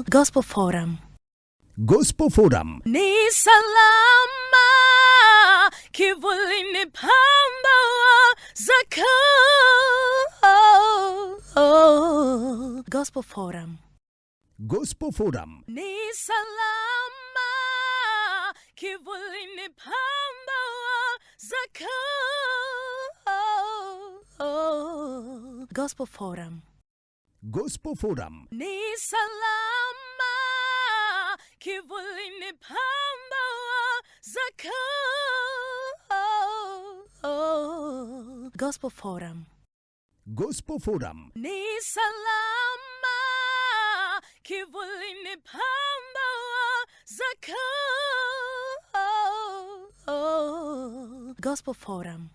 Gospel Forum. Gospel Forum. Ni salama kivulini pa mbawa zako. Gospel Forum. Gospel Forum. Ni salama kivulini pa mbawa zako. Gospel Forum. Gospel Forum. Ni salama kivulini pa mbawa zako. Gospel Forum. Gospel Forum. Ni salama kivulini pa mbawa zako. Gospel Forum.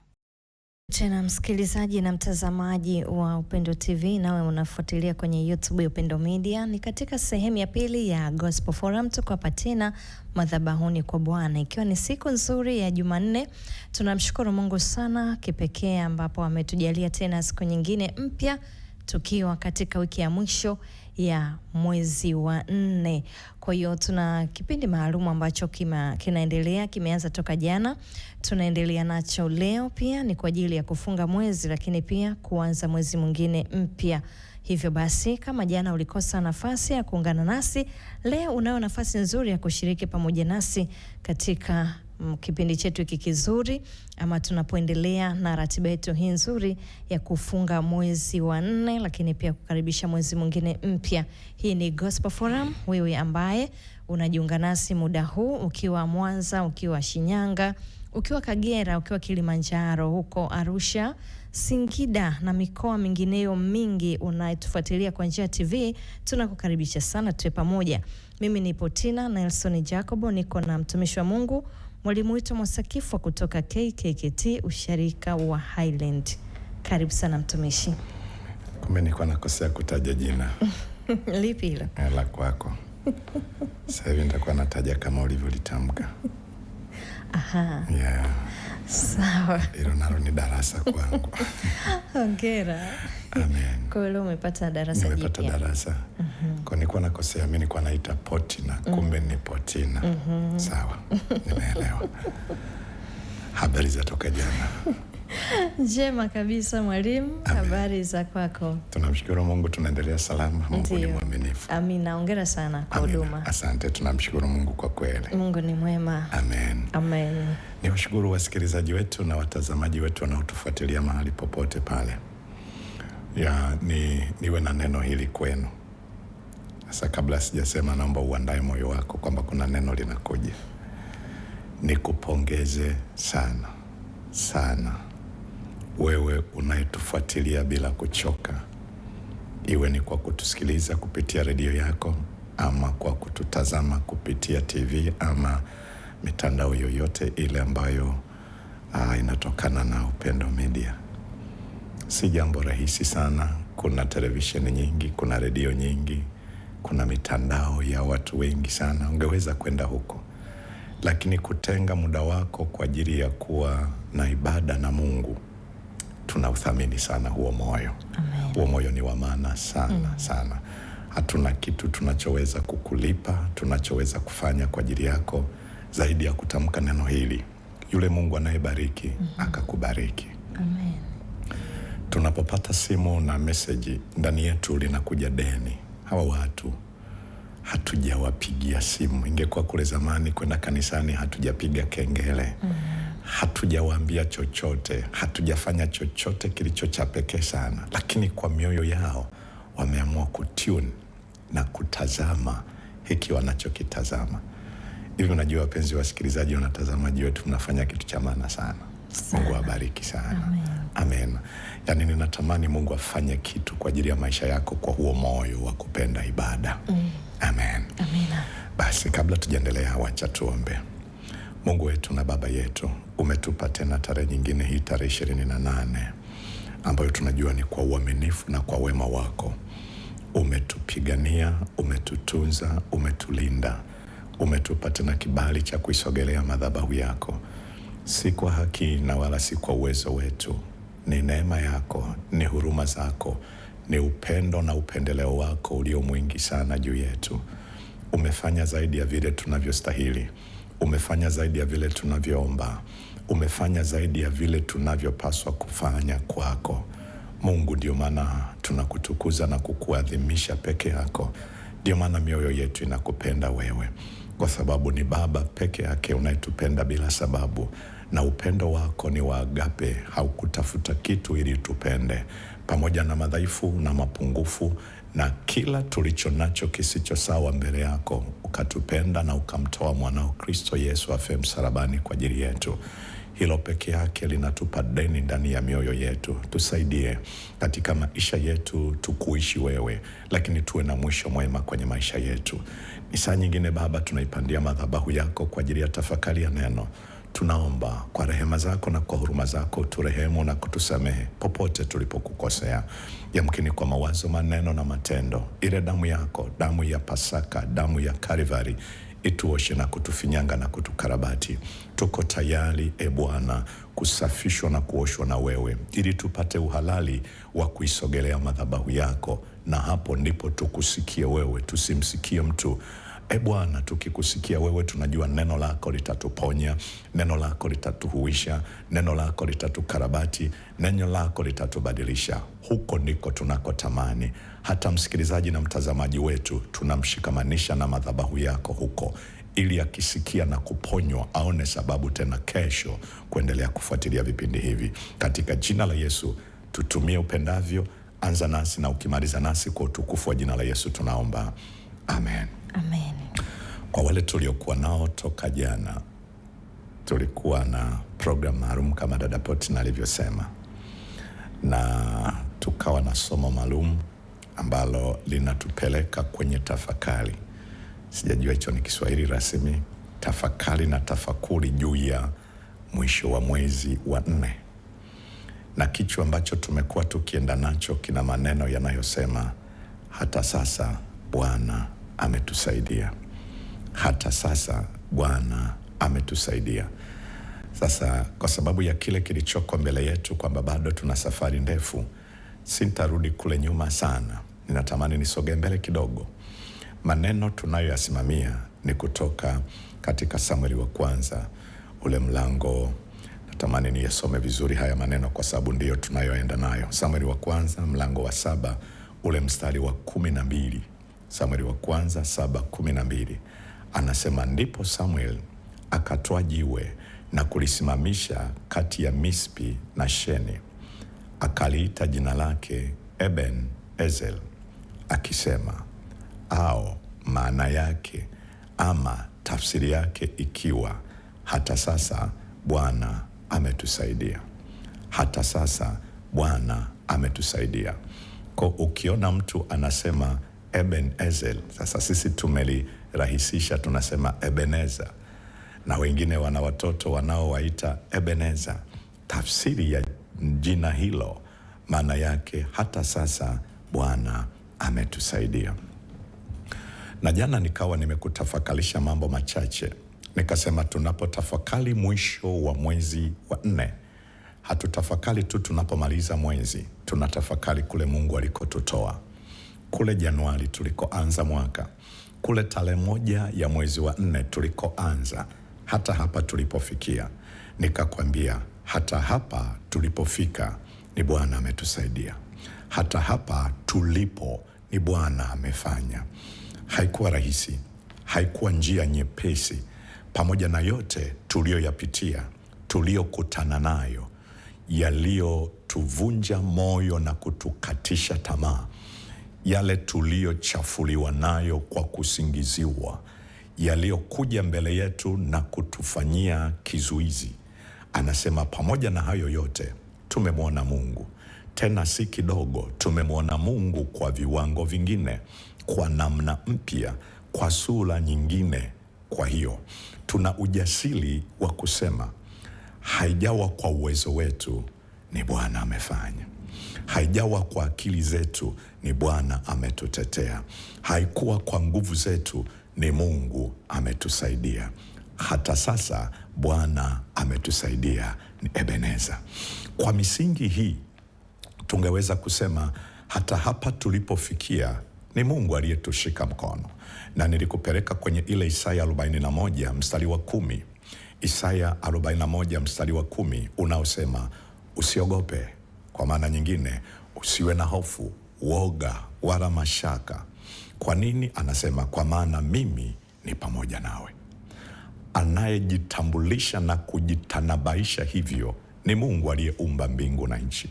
Tena msikilizaji na mtazamaji wa Upendo TV, nawe unafuatilia kwenye YouTube ya Upendo Media. Ni katika sehemu ya pili ya Gospel Forum, tuko hapa tena madhabahuni kwa Bwana, ikiwa ni siku nzuri ya Jumanne. Tunamshukuru Mungu sana kipekee, ambapo ametujalia tena siku nyingine mpya tukiwa katika wiki ya mwisho ya mwezi wa nne. Kwa hiyo tuna kipindi maalum ambacho kinaendelea, kimeanza toka jana, tunaendelea nacho leo pia, ni kwa ajili ya kufunga mwezi, lakini pia kuanza mwezi mwingine mpya. Hivyo basi, kama jana ulikosa nafasi ya kuungana nasi, leo unayo nafasi nzuri ya kushiriki pamoja nasi katika kipindi chetu hiki kizuri, ama tunapoendelea na ratiba yetu hii nzuri ya kufunga mwezi wa nne, lakini pia kukaribisha mwezi mwingine mpya. Hii ni Gospel Forum. Wewe ambaye unajiunga nasi muda huu ukiwa Mwanza, ukiwa Shinyanga, ukiwa Kagera, ukiwa Kilimanjaro, huko Arusha, Singida na mikoa mingineyo mingi unayetufuatilia kwa njia ya TV, tunakukaribisha sana tuwe pamoja. Mimi ni Potina Nelson Jacobo, niko na mtumishi wa Mungu Mwalimu Wito Mwasakifwa kutoka KKKT usharika wa Highland. Karibu sana mtumishi. Kumbe nilikuwa nakosea kutaja jina Lipi hilo? La kwako. Sasa hivi nitakuwa nataja kama ulivyolitamka. Aha, Yeah, sawa. hilo nalo ni darasa kwangu. Hongera. Amen. Kwa hiyo leo umepata darasa Nimepata jipya. darasa. Kwa nilikuwa nakosea, mimi nilikuwa naita Potina, kumbe ni Potina. Sawa, nimeelewa. Habari za toka jana. Njema kabisa mwalimu, habari za kwako? Tunamshukuru Mungu, tunaendelea salama. Mungu ni Ndiyo. mwaminifu. Amina, hongera sana kwa Amina. huduma. Asante, tunamshukuru Mungu kwa kweli. Mungu ni mwema. Amen. Amen. Ni washukuru wasikilizaji wetu na watazamaji wetu wanaotufuatilia mahali popote pale. Ya, niwe na neno hili kwenu. Sasa kabla sijasema, naomba uandae moyo wako kwamba kuna neno linakuja. Nikupongeze sana sana wewe unayetufuatilia bila kuchoka, iwe ni kwa kutusikiliza kupitia redio yako ama kwa kututazama kupitia TV ama mitandao yoyote ile ambayo inatokana na Upendo Media. Si jambo rahisi sana. Kuna televisheni nyingi, kuna redio nyingi, kuna mitandao ya watu wengi sana, ungeweza kwenda huko, lakini kutenga muda wako kwa ajili ya kuwa na ibada na Mungu, tunauthamini sana huo moyo. Huo moyo ni wa maana sana sana. Hatuna kitu tunachoweza kukulipa, tunachoweza kufanya kwa ajili yako zaidi ya kutamka neno hili. Yule Mungu anayebariki akakubariki. Amen. Tunapopata simu na meseji, ndani yetu linakuja deni. Hawa watu hatujawapigia simu. Ingekuwa kule zamani kwenda kanisani, hatujapiga kengele, hatujawaambia chochote, hatujafanya chochote kilicho cha pekee sana, lakini kwa mioyo yao wameamua kutune na kutazama hiki wanachokitazama. Hivi unajua, wapenzi wasikilizaji, wanatazamaji wetu, mnafanya kitu cha maana sana. Mungu awabariki sana. Amen. Yaani ninatamani Mungu afanye kitu kwa ajili ya maisha yako kwa huo moyo wa kupenda ibada. Amen. Amina. Basi kabla tujaendelea, wacha tuombe. Mungu wetu na Baba yetu, umetupa tena tarehe nyingine hii, tarehe 28 ambayo tunajua ni kwa uaminifu na kwa wema wako umetupigania, umetutunza, umetulinda, umetupa tena kibali cha kuisogelea madhabahu yako, si kwa haki na wala si kwa uwezo wetu, ni neema yako, ni huruma zako, ni upendo na upendeleo wako ulio mwingi sana juu yetu. Umefanya zaidi ya vile tunavyostahili, umefanya zaidi ya vile tunavyoomba, umefanya zaidi ya vile tunavyopaswa kufanya kwako. Mungu, ndio maana tunakutukuza na kukuadhimisha peke yako. Ndio maana mioyo yetu inakupenda wewe, kwa sababu ni Baba peke yake unayetupenda bila sababu, na upendo wako ni wa agape, haukutafuta kitu ili tupende, pamoja na madhaifu na mapungufu na kila tulicho nacho kisicho sawa mbele yako, ukatupenda na ukamtoa mwanao Kristo Yesu afe msalabani kwa ajili yetu. Hilo peke yake linatupa deni ndani ya mioyo yetu. Tusaidie katika maisha yetu tukuishi wewe, lakini tuwe na mwisho mwema kwenye maisha yetu. Ni saa nyingine Baba, tunaipandia madhabahu yako kwa ajili ya tafakari ya neno. Tunaomba kwa rehema zako na kwa huruma zako turehemu na kutusamehe popote tulipokukosea, yamkini kwa mawazo, maneno na matendo. Ile damu yako, damu ya Pasaka, damu ya Kalvari ituoshe na kutufinyanga na kutukarabati. Tuko tayari e Bwana kusafishwa na kuoshwa na wewe, ili tupate uhalali wa kuisogelea madhabahu yako, na hapo ndipo tukusikie wewe, tusimsikie mtu. E Bwana, tukikusikia wewe, tunajua neno lako litatuponya, neno lako litatuhuisha, neno lako litatukarabati, neno lako litatubadilisha. Huko ndiko tunakotamani. Hata msikilizaji na mtazamaji wetu tunamshikamanisha na madhabahu yako huko, ili akisikia na kuponywa aone sababu tena kesho kuendelea kufuatilia vipindi hivi. Katika jina la Yesu, tutumie upendavyo. Anza nasi na ukimaliza nasi kwa utukufu wa jina la Yesu tunaomba, amen. Amen. Kwa wale tuliokuwa nao toka jana, tulikuwa na program maalum kama dada Potina alivyosema, na tukawa na somo maalum ambalo linatupeleka kwenye tafakari. Sijajua hicho ni Kiswahili rasmi, tafakari na tafakuri juu ya mwisho wa mwezi wa nne, na kichwa ambacho tumekuwa tukienda nacho kina maneno yanayosema hata sasa Bwana ametusaidia, hata sasa Bwana ametusaidia. Sasa kwa sababu ya kile kilichoko mbele yetu, kwamba bado tuna safari ndefu, sintarudi kule nyuma sana, ninatamani nisogee mbele kidogo. Maneno tunayoyasimamia ni kutoka katika Samueli wa kwanza ule mlango, natamani niyasome vizuri haya maneno kwa sababu ndiyo tunayoenda nayo. Samueli wa kwanza mlango wa 7 ule mstari wa 12. Samueli wa kwanza 7:12 anasema, ndipo Samuel akatwaa jiwe na kulisimamisha kati ya Mispi na Sheni, akaliita jina lake Eben Ezel, akisema, au maana yake ama tafsiri yake ikiwa, hata sasa Bwana ametusaidia. Hata sasa Bwana ametusaidia. Kwa ukiona mtu anasema Eben Ezel, sasa sisi tumelirahisisha tunasema Ebeneza, na wengine wana watoto wanaowaita Ebeneza. Tafsiri ya jina hilo maana yake hata sasa Bwana ametusaidia. Na jana nikawa nimekutafakalisha mambo machache, nikasema tunapotafakari mwisho wa mwezi wa nne, hatutafakari tu tunapomaliza mwezi, tunatafakari kule Mungu alikotutoa, kule Januari tulikoanza mwaka, kule tarehe 1 ya mwezi wa 4 tulikoanza, hata hapa tulipofikia. Nikakwambia hata hapa tulipofika ni Bwana ametusaidia, hata hapa tulipo ni Bwana amefanya. Haikuwa rahisi, haikuwa njia nyepesi. Pamoja na yote tuliyoyapitia, tuliyokutana nayo, yaliyotuvunja moyo na kutukatisha tamaa, yale tuliyochafuliwa nayo kwa kusingiziwa, yaliyokuja mbele yetu na kutufanyia kizuizi. Anasema pamoja na hayo yote tumemwona Mungu, tena si kidogo. Tumemwona Mungu kwa viwango vingine, kwa namna mpya, kwa sura nyingine. Kwa hiyo tuna ujasiri wa kusema haijawa kwa uwezo wetu, ni Bwana amefanya. Haijawa kwa akili zetu, ni Bwana ametutetea. Haikuwa kwa nguvu zetu, ni Mungu ametusaidia. Hata sasa Bwana ametusaidia, ni Ebeneza. Kwa misingi hii tungeweza kusema hata hapa tulipofikia Ni Mungu aliyetushika mkono, na nilikupeleka kwenye ile Isaya 41 mstari wa 10. Isaya 41 mstari wa 10 unaosema usiogope, kwa maana nyingine usiwe na hofu, woga wala mashaka. Kwa nini? Anasema kwa maana mimi ni pamoja nawe. Anayejitambulisha na kujitanabaisha hivyo ni Mungu aliyeumba mbingu na nchi.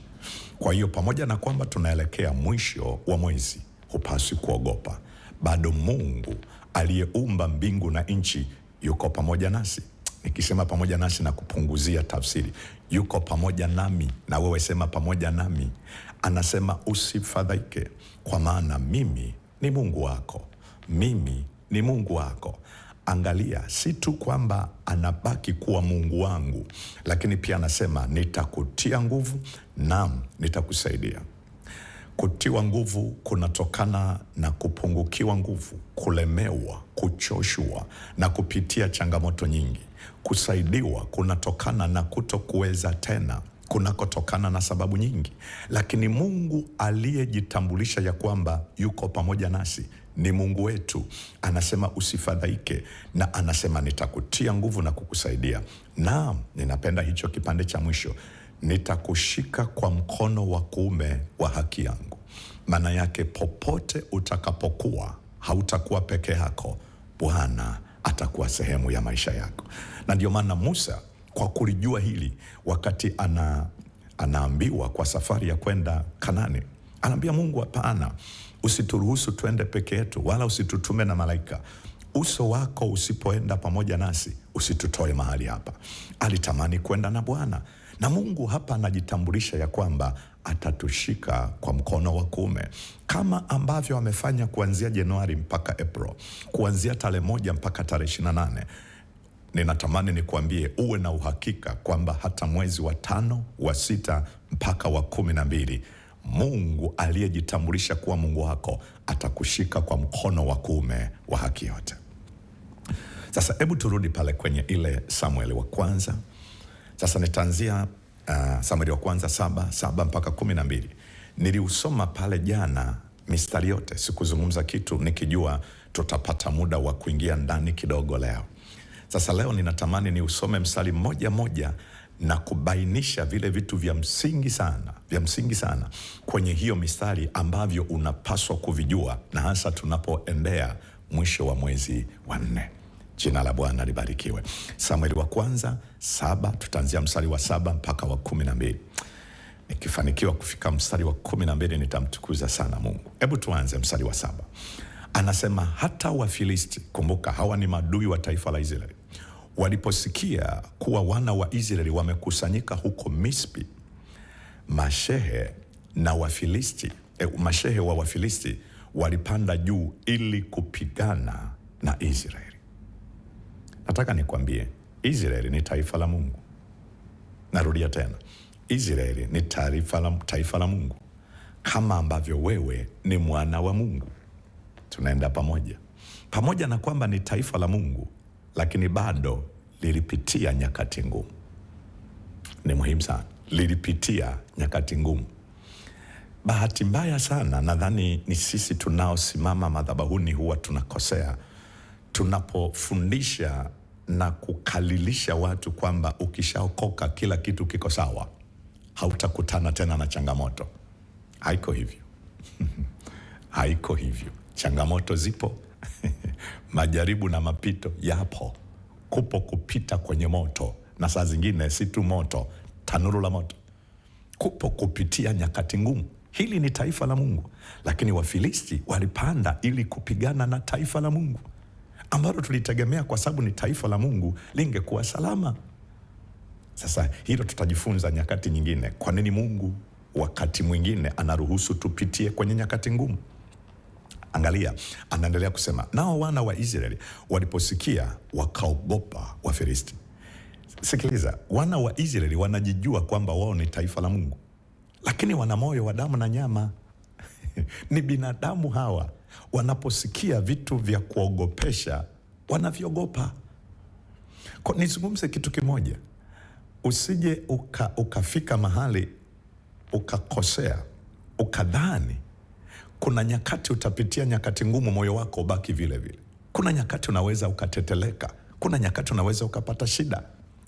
Kwa hiyo pamoja na kwamba tunaelekea mwisho wa mwezi, hupaswi kuogopa. Bado Mungu aliyeumba mbingu na nchi yuko pamoja nasi. Nikisema pamoja nasi na kupunguzia tafsiri, yuko pamoja nami na wewe, sema pamoja nami. Anasema usifadhaike, kwa maana mimi ni Mungu wako, mimi ni Mungu wako. Angalia, si tu kwamba anabaki kuwa Mungu wangu, lakini pia anasema nitakutia nguvu, naam nitakusaidia. Kutiwa nguvu kunatokana na kupungukiwa nguvu, kulemewa, kuchoshwa na kupitia changamoto nyingi. Kusaidiwa kunatokana na kutokuweza tena, kunakotokana na sababu nyingi. Lakini Mungu aliyejitambulisha ya kwamba yuko pamoja nasi, ni Mungu wetu, anasema usifadhaike, na anasema nitakutia nguvu na kukusaidia. Naam, ninapenda hicho kipande cha mwisho, nitakushika kwa mkono wa kuume wa haki yangu. Maana yake popote utakapokuwa, hautakuwa peke yako. Bwana atakuwa sehemu ya maisha yako. Na ndio maana Musa kwa kulijua hili, wakati anaambiwa kwa safari ya kwenda Kanani, anaambia Mungu, hapana, usituruhusu twende peke yetu, wala usitutume na malaika. Uso wako usipoenda pamoja nasi, usitutoe mahali hapa. Alitamani kwenda na Bwana, na Mungu hapa anajitambulisha ya kwamba atatushika kwa mkono wa kuume, kama ambavyo amefanya kuanzia Januari mpaka April, kuanzia tarehe 1 mpaka tarehe 28. Ninatamani nikuambie uwe na uhakika kwamba hata mwezi wa 5, wa 6 mpaka wa 12, Mungu aliyejitambulisha kuwa Mungu wako atakushika kwa mkono wa kuume wa haki yote. Sasa hebu turudi pale kwenye ile Samueli wa kwanza. Sasa nitaanzia Samueli wa kwanza 7:7 mpaka 12. Niliusoma pale jana mistari yote, sikuzungumza kitu nikijua tutapata muda wa kuingia ndani kidogo leo. Sasa leo ninatamani niusome mstari moja moja na kubainisha vile vitu vya msingi sana kwenye hiyo mistari ambavyo unapaswa kuvijua, na hasa tunapoendea mwisho wa mwezi wa 4. Jina la Bwana libarikiwe. Samueli wa kwanza 7, tutaanzia mstari wa 7 mpaka wa 12. Nikifanikiwa kufika mstari wa 12 nitamtukuza sana Mungu. Hebu tuanze mstari wa 7. Anasema hata Wafilisti, kumbuka hawa ni maadui wa taifa la Israeli, waliposikia kuwa wana wa Israeli wamekusanyika huko Mispi, mashehe na Wafilisti, mashehe wa Wafilisti walipanda juu ili kupigana na Israeli. Nataka nikwambie, Israeli ni taifa la Mungu. Narudia tena, Israeli ni taifa la Mungu, kama ambavyo wewe ni mwana wa Mungu. Tunaenda pamoja. Pamoja na kwamba ni taifa la Mungu, lakini bado lilipitia nyakati ngumu. Ni muhimu sana, lilipitia nyakati ngumu. Bahati mbaya sana, nadhani ni sisi tunaosimama madhabahuni huwa tunakosea tunapofundisha na kukalilisha watu kwamba ukishaokoka kila kitu kiko sawa, hautakutana tena na changamoto. Haiko hivyo. Haiko hivyo. Changamoto zipo. Majaribu na mapito yapo. Kupo kupita kwenye moto, na saa zingine si tu moto, tanuru la moto. Kupo kupitia nyakati ngumu. Hili ni taifa la Mungu, lakini Wafilisti walipanda ili kupigana na taifa la Mungu ambalo tulitegemea kwa sababu ni taifa la Mungu lingekuwa salama. Sasa hilo tutajifunza nyakati nyingine, kwa nini Mungu wakati mwingine anaruhusu tupitie kwenye nyakati ngumu. Angalia, anaendelea kusema, nao wana wa Israeli waliposikia wakaogopa Wafilisti. Sikiliza, wana wa Israeli wanajijua kwamba wao ni taifa la Mungu, lakini wana moyo wa damu na nyama. Ni binadamu hawa. Wanaposikia vitu vya kuogopesha wanavyogopa. Kwa nizungumze kitu kimoja, usije ukafika mahali ukakosea, ukadhani Kuna nyakati utapitia nyakati ngumu, moyo wako ubaki vile vile. Kuna nyakati unaweza ukateteleka, kuna nyakati unaweza ukapata shida.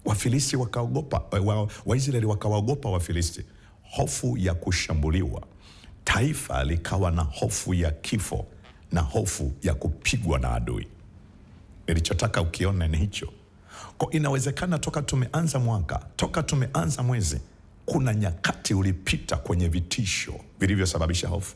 Wafilisti wakaogopa, Waisraeli wakawaogopa Wafilisti, hofu ya kushambuliwa. Taifa likawa na hofu ya kifo na hofu ya kupigwa na adui. Nilichotaka ukione ni hicho. Kwa inawezekana toka tumeanza mwaka, toka tumeanza mwezi, kuna nyakati ulipita kwenye vitisho vilivyosababisha hofu.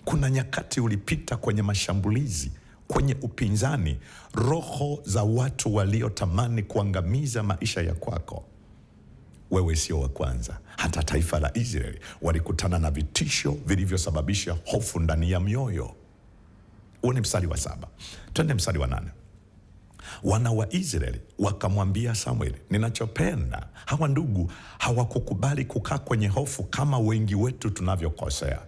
Kuna nyakati ulipita kwenye mashambulizi, kwenye upinzani, roho za watu waliotamani kuangamiza maisha ya kwako. Wewe sio wa kwanza. Hata taifa la Israeli walikutana na vitisho vilivyosababisha hofu ndani ya mioyo. Huu ni mstari wa 7. Twende mstari wa 8. Wana wa Israeli wakamwambia Samueli, ninachopenda hawa ndugu hawakukubali kukaa kwenye hofu kama wengi wetu tunavyokosea.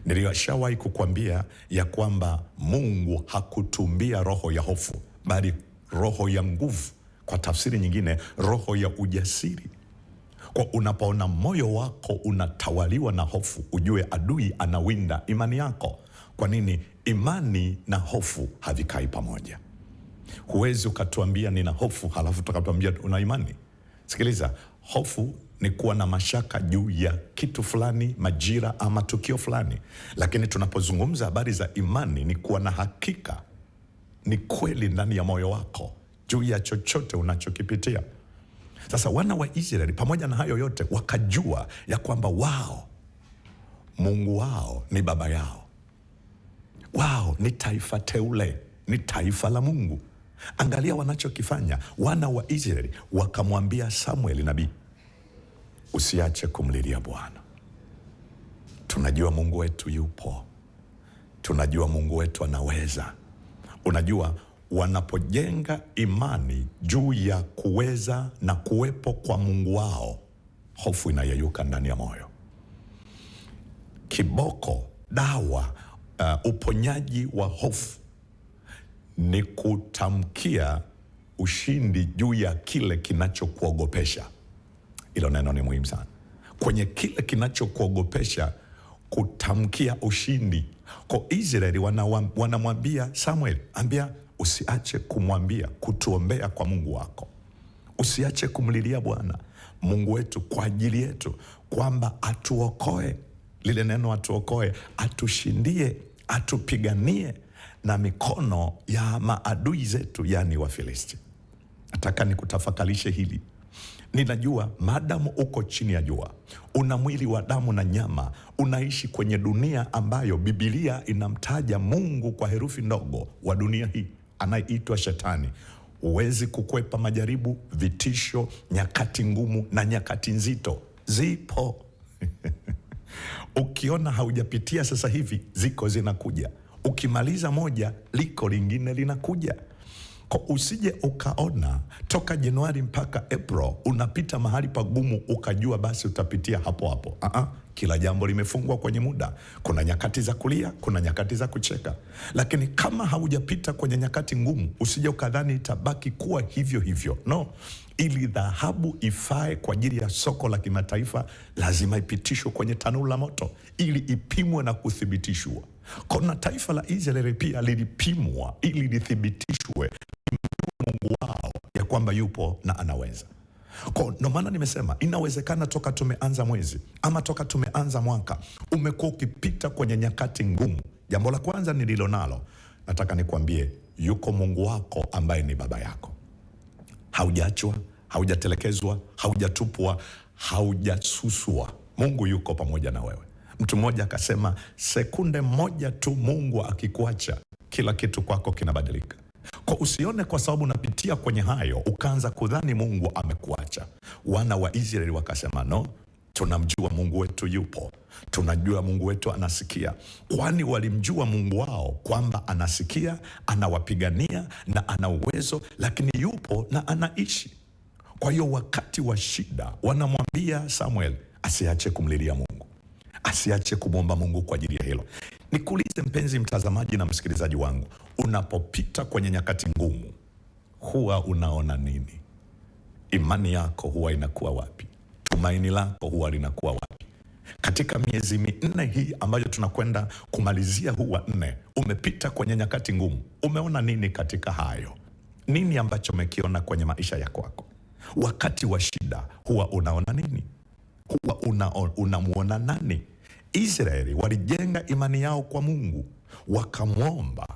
Nilishawahi kukwambia ya kwamba Mungu hakutumbia roho ya hofu, bali roho ya nguvu, kwa tafsiri nyingine, roho ya ujasiri. Kwa unapoona moyo wako unatawaliwa na hofu, ujue adui anawinda imani yako. Kwa nini? Imani na hofu havikai pamoja. Huwezi ukatuambia nina hofu halafu tukatuambia una imani. Sikiliza, hofu ni kuwa na mashaka juu ya kitu fulani, majira ama tukio fulani. Lakini tunapozungumza habari za imani ni kuwa na hakika, ni kweli ndani ya moyo wako juu ya chochote unachokipitia. Sasa wana wa Israeli pamoja na hayo yote wakajua ya kwamba wao, Mungu wao ni baba yao. Wao ni taifa teule, ni taifa la Mungu. Angalia wanachokifanya. Wana wa Israeli wakamwambia Samueli nabii, usiache kumlilia Bwana. Tunajua Mungu wetu yupo, tunajua Mungu wetu anaweza. Unajua, wanapojenga imani juu ya kuweza na kuwepo kwa Mungu wao, hofu inayeyuka ndani ya moyo. Kiboko, dawa, uponyaji wa hofu ni kutamkia ushindi juu ya kile kinachokuogopesha. Hilo neno ni muhimu sana. Kwenye kile kinachokuogopesha, kutamkia ushindi. Kwa Israeli wanamwambia Samuel, ambia usiache kumwambia, kutuombea kwa Mungu wako. Usiache kumlilia Bwana Mungu wetu kwa ajili yetu, kwamba atuokoe. Lile neno atuokoe, atushindie, atupiganie na mikono ya maadui zetu, yani Wafilisti. Nataka nikutafakalishe hili. Ninajua maadamu uko chini ya jua, una mwili wa damu na nyama, unaishi kwenye dunia ambayo Biblia inamtaja Mungu kwa herufi ndogo wa dunia hii anayeitwa Shetani. Huwezi kukwepa majaribu, vitisho, nyakati ngumu na nyakati nzito zipo. Ukiona haujapitia sasa hivi, ziko zinakuja. Ukimaliza moja, liko lingine linakuja. Kwa usije ukaona toka Januari mpaka April unapita mahali pagumu ukajua basi utapitia hapo hapo. Kila jambo limefungwa kwenye muda. Kuna nyakati za kulia, kuna nyakati za kucheka. Lakini kama haujapita kwenye nyakati ngumu, usije ukadhani itabaki kuwa hivyo hivyo. No, ili dhahabu ifae kwa ajili ya soko la kimataifa lazima ipitishwe kwenye tanuru la moto ili ipimwe na kuthibitishwa. Kuna taifa la Israeli pia lilipimwa ili lithibitishwe Mungu wao ya kwamba yupo na anaweza. Kwa ndo maana nimesema inawezekana toka tumeanza mwezi ama toka tumeanza mwaka umekuwa ukipita kwenye nyakati ngumu. Jambo la kwanza nililonalo, nataka nikwambie, yuko Mungu wako ambaye ni baba yako. Haujaachwa, haujatelekezwa, haujatupwa, haujasuswa. Mungu yuko pamoja na wewe. Mtu mmoja akasema, sekunde moja tu Mungu akikuacha, kila kitu kwako kinabadilika. Kwa usione kwa sababu unapitia kwenye hayo ukaanza kudhani Mungu amekuacha. Wana wa Israeli wakasema, no, tunamjua Mungu wetu yupo, tunajua Mungu wetu anasikia. Kwani walimjua Mungu wao kwamba anasikia, anawapigania na ana uwezo, lakini yupo na anaishi. Kwa hiyo wakati wa shida wanamwambia Samuel asiache kumlilia Mungu, asiache kumwomba Mungu kwa ajili ya hilo. Nikuulize mpenzi mtazamaji na msikilizaji wangu, unapopita kwenye nyakati ngumu huwa unaona nini? Imani yako huwa inakuwa wapi? Tumaini lako huwa linakuwa wapi? Katika miezi 4 hii ambayo tunakwenda kumalizia huu wa 4, umepita kwenye nyakati ngumu. Umeona nini katika hayo? Nini ambacho umekiona kwenye maisha ya kwako? Wakati wa shida huwa unaona nini? Huwa unamuona nani? Israeli walijenga imani yao kwa Mungu, wakamwomba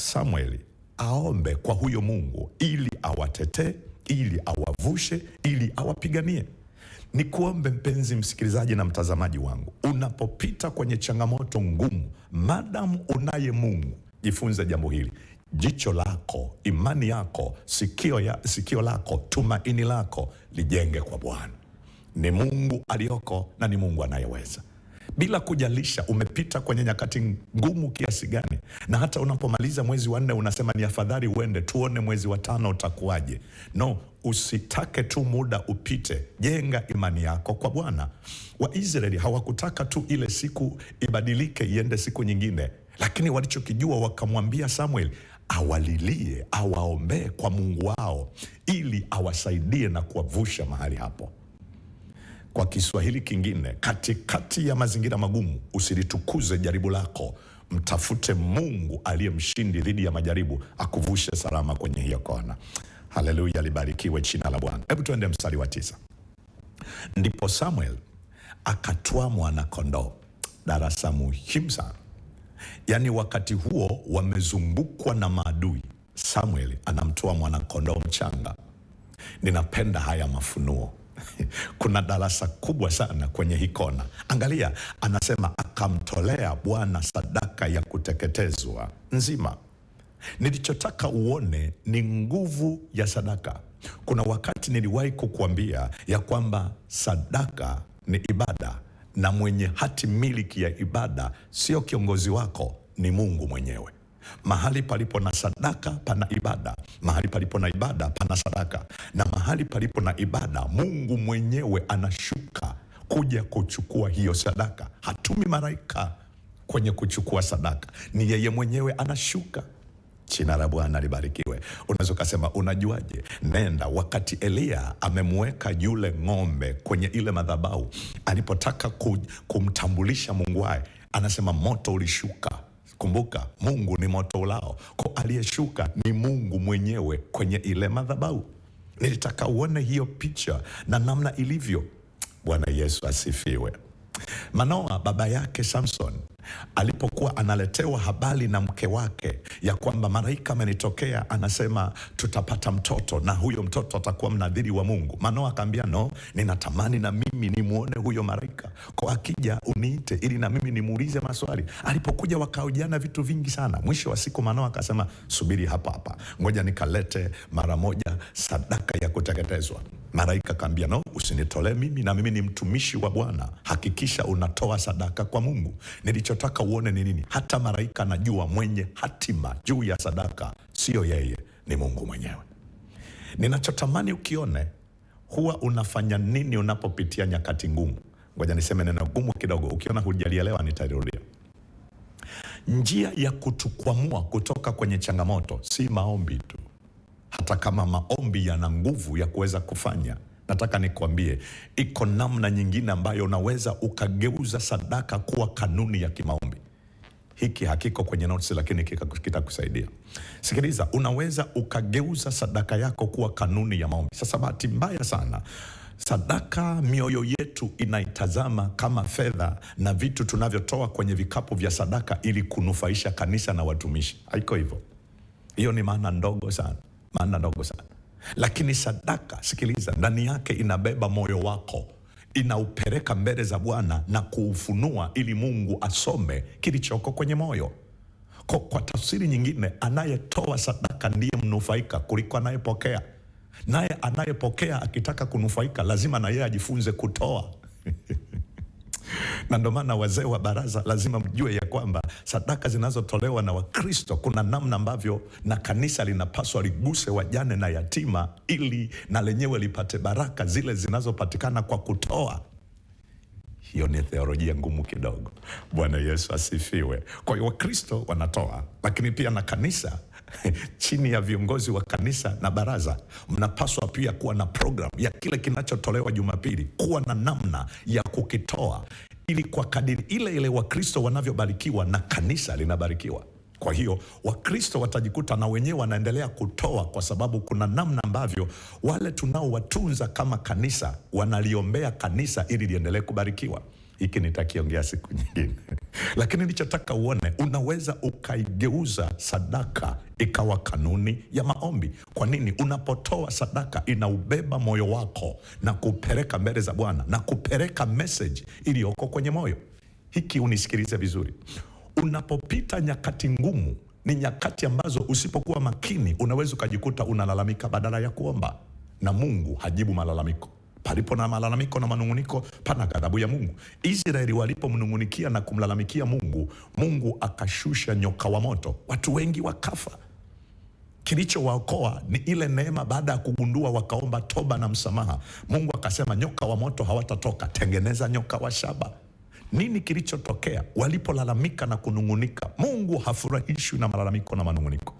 Samueli aombe kwa huyo Mungu ili awatetee, ili awavushe, ili awapiganie. Nikuombe mpenzi msikilizaji na mtazamaji wangu, unapopita kwenye changamoto ngumu, madamu unaye Mungu, jifunze jambo hili. Jicho lako, imani yako, sikio lako, tumaini lako lijenge kwa Bwana. Ni Mungu aliyoko na ni Mungu anayeweza. Bila kujalisha umepita kwenye nyakati ngumu kiasi gani, na hata unapomaliza mwezi wa 4 unasema ni afadhali uende tuone mwezi wa 5 utakuwaje. No, usitake tu muda upite, jenga imani yako kwa Bwana. Waisraeli hawakutaka tu ile siku ibadilike iende siku nyingine, lakini walichokijua wakamwambia Samuel awalilie, awaombee kwa Mungu wao ili awasaidie na kuwavusha mahali hapo. Kwa Kiswahili kingine, katikati ya mazingira magumu usilitukuze jaribu lako, mtafute Mungu aliye mshindi dhidi ya majaribu akuvushe salama kwenye hiyo kona. Haleluya, libarikiwe jina la Bwana. Hebu tuende mstari wa 9. Ndipo Samuel akatwaa mwana kondoo. Darasa muhimu sana. Yaani wakati huo wamezungukwa na maadui, Samuel anamtoa mwana kondoo mchanga. Ninapenda haya mafunuo. Kuna darasa kubwa sana kwenye hii kona. Angalia, anasema akamtolea Bwana sadaka ya kuteketezwa nzima. Nilichotaka uone ni nguvu ya sadaka. Kuna wakati niliwahi kukuambia ya kwamba sadaka ni ibada, na mwenye hati miliki ya ibada sio kiongozi wako, ni Mungu mwenyewe. Mahali palipo na sadaka pana ibada, mahali palipo na ibada pana sadaka, na mahali palipo na ibada Mungu mwenyewe anashuka kuja kuchukua hiyo sadaka. Hatumi malaika kwenye kuchukua sadaka, ni yeye mwenyewe anashuka. Jina la Bwana libarikiwe. Unaweza ukasema unajuaje? Nenda, wakati Eliya amemweka yule ng'ombe kwenye ile madhabahu, alipotaka kumtambulisha Mungu wake, anasema moto ulishuka. Kumbuka Mungu ni moto ulao, kwa aliyeshuka ni Mungu mwenyewe kwenye ile madhabahu. Nilitaka uone hiyo picha na namna ilivyo. Bwana Yesu asifiwe. Manoa baba yake Samson alipokuwa analetewa habari na mke wake ya kwamba malaika amenitokea, anasema tutapata mtoto na huyo mtoto atakuwa mnadhiri wa Mungu. Manoa akaambia no, ninatamani na mimi nimuone huyo malaika, kwa akija uniite ili na mimi nimuulize maswali. Alipokuja wakahojiana vitu vingi sana. Mwisho wa siku Manoa akasema subiri hapa hapa, ngoja nikalete mara moja sadaka ya kuteketezwa. Malaika akaambia no, usinitolee mimi, na mimi ni mtumishi wa Bwana, hakikisha unatoa sadaka kwa Mungu. Nilichotaka uone ni nini? Hata malaika anajua mwenye hatima juu ya sadaka sio yeye, ni Mungu mwenyewe. Ninachotamani ukione, huwa unafanya nini unapopitia nyakati ngumu? Ngoja niseme neno gumu kidogo, ukiona hujalielewa nitalirudia. Njia ya kutukwamua kutoka kwenye changamoto si maombi tu, hata kama maombi yana nguvu ya kuweza kufanya. Nataka nikwambie iko namna nyingine ambayo unaweza ukageuza sadaka kuwa kanuni ya kimaombi. Hiki hakiko kwenye notes, lakini kitakusaidia. Sikiliza, unaweza ukageuza sadaka yako kuwa kanuni ya maombi. Sasa bahati mbaya sana, sadaka mioyo yetu inaitazama kama fedha na vitu tunavyotoa kwenye vikapu vya sadaka ili kunufaisha kanisa na watumishi. Haiko hivyo. Hiyo ni maana ndogo sana, maana ndogo sana. Lakini sadaka, sikiliza, ndani yake inabeba moyo wako, inaupeleka mbele za Bwana na kuufunua ili Mungu asome kilichoko kwenye moyo. Kwa tafsiri nyingine, anayetoa sadaka ndiye mnufaika kuliko anayepokea. Naye anayepokea akitaka kunufaika lazima na yeye ajifunze kutoa. Na ndio maana wazee wa baraza lazima mjue ya kwamba sadaka zinazotolewa na Wakristo kuna namna ambavyo na kanisa linapaswa liguse wajane na yatima ili na lenyewe lipate baraka zile zinazopatikana kwa kutoa. Hiyo ni theolojia ngumu kidogo. Bwana Yesu asifiwe. Kwa hiyo Wakristo wanatoa, lakini pia na kanisa Chini ya viongozi wa kanisa na baraza, mnapaswa pia kuwa na program ya kile kinachotolewa Jumapili, kuwa na namna ya kukitoa ili kwa kadiri ile ile Wakristo wanavyobarikiwa na kanisa linabarikiwa. Kwa hiyo Wakristo watajikuta na wenyewe wanaendelea kutoa, kwa sababu kuna namna ambavyo wale tunaowatunza kama kanisa wanaliombea kanisa ili liendelee kubarikiwa. Hiki nitakiongea siku nyingine, lakini nilichotaka uone, unaweza ukaigeuza sadaka ikawa kanuni ya maombi. Kwa nini? Unapotoa sadaka inaubeba moyo wako na kupeleka mbele za Bwana na kupeleka message iliyoko kwenye moyo. Hiki unisikilize vizuri. Unapopita nyakati ngumu, ni nyakati ambazo usipokuwa makini unaweza ukajikuta unalalamika badala ya kuomba, na Mungu hajibu malalamiko. Palipo na malalamiko na manung'uniko, pana ghadhabu ya Mungu. Israeli walipomnung'unikia na kumlalamikia Mungu, Mungu akashusha nyoka wa moto, watu wengi wakafa. Kilichowaokoa ni ile neema. Baada ya kugundua, wakaomba toba na msamaha. Mungu akasema nyoka wa moto hawatatoka, tengeneza nyoka wa shaba. Nini kilichotokea walipolalamika na kunung'unika? Mungu hafurahishwi na malalamiko na manung'uniko.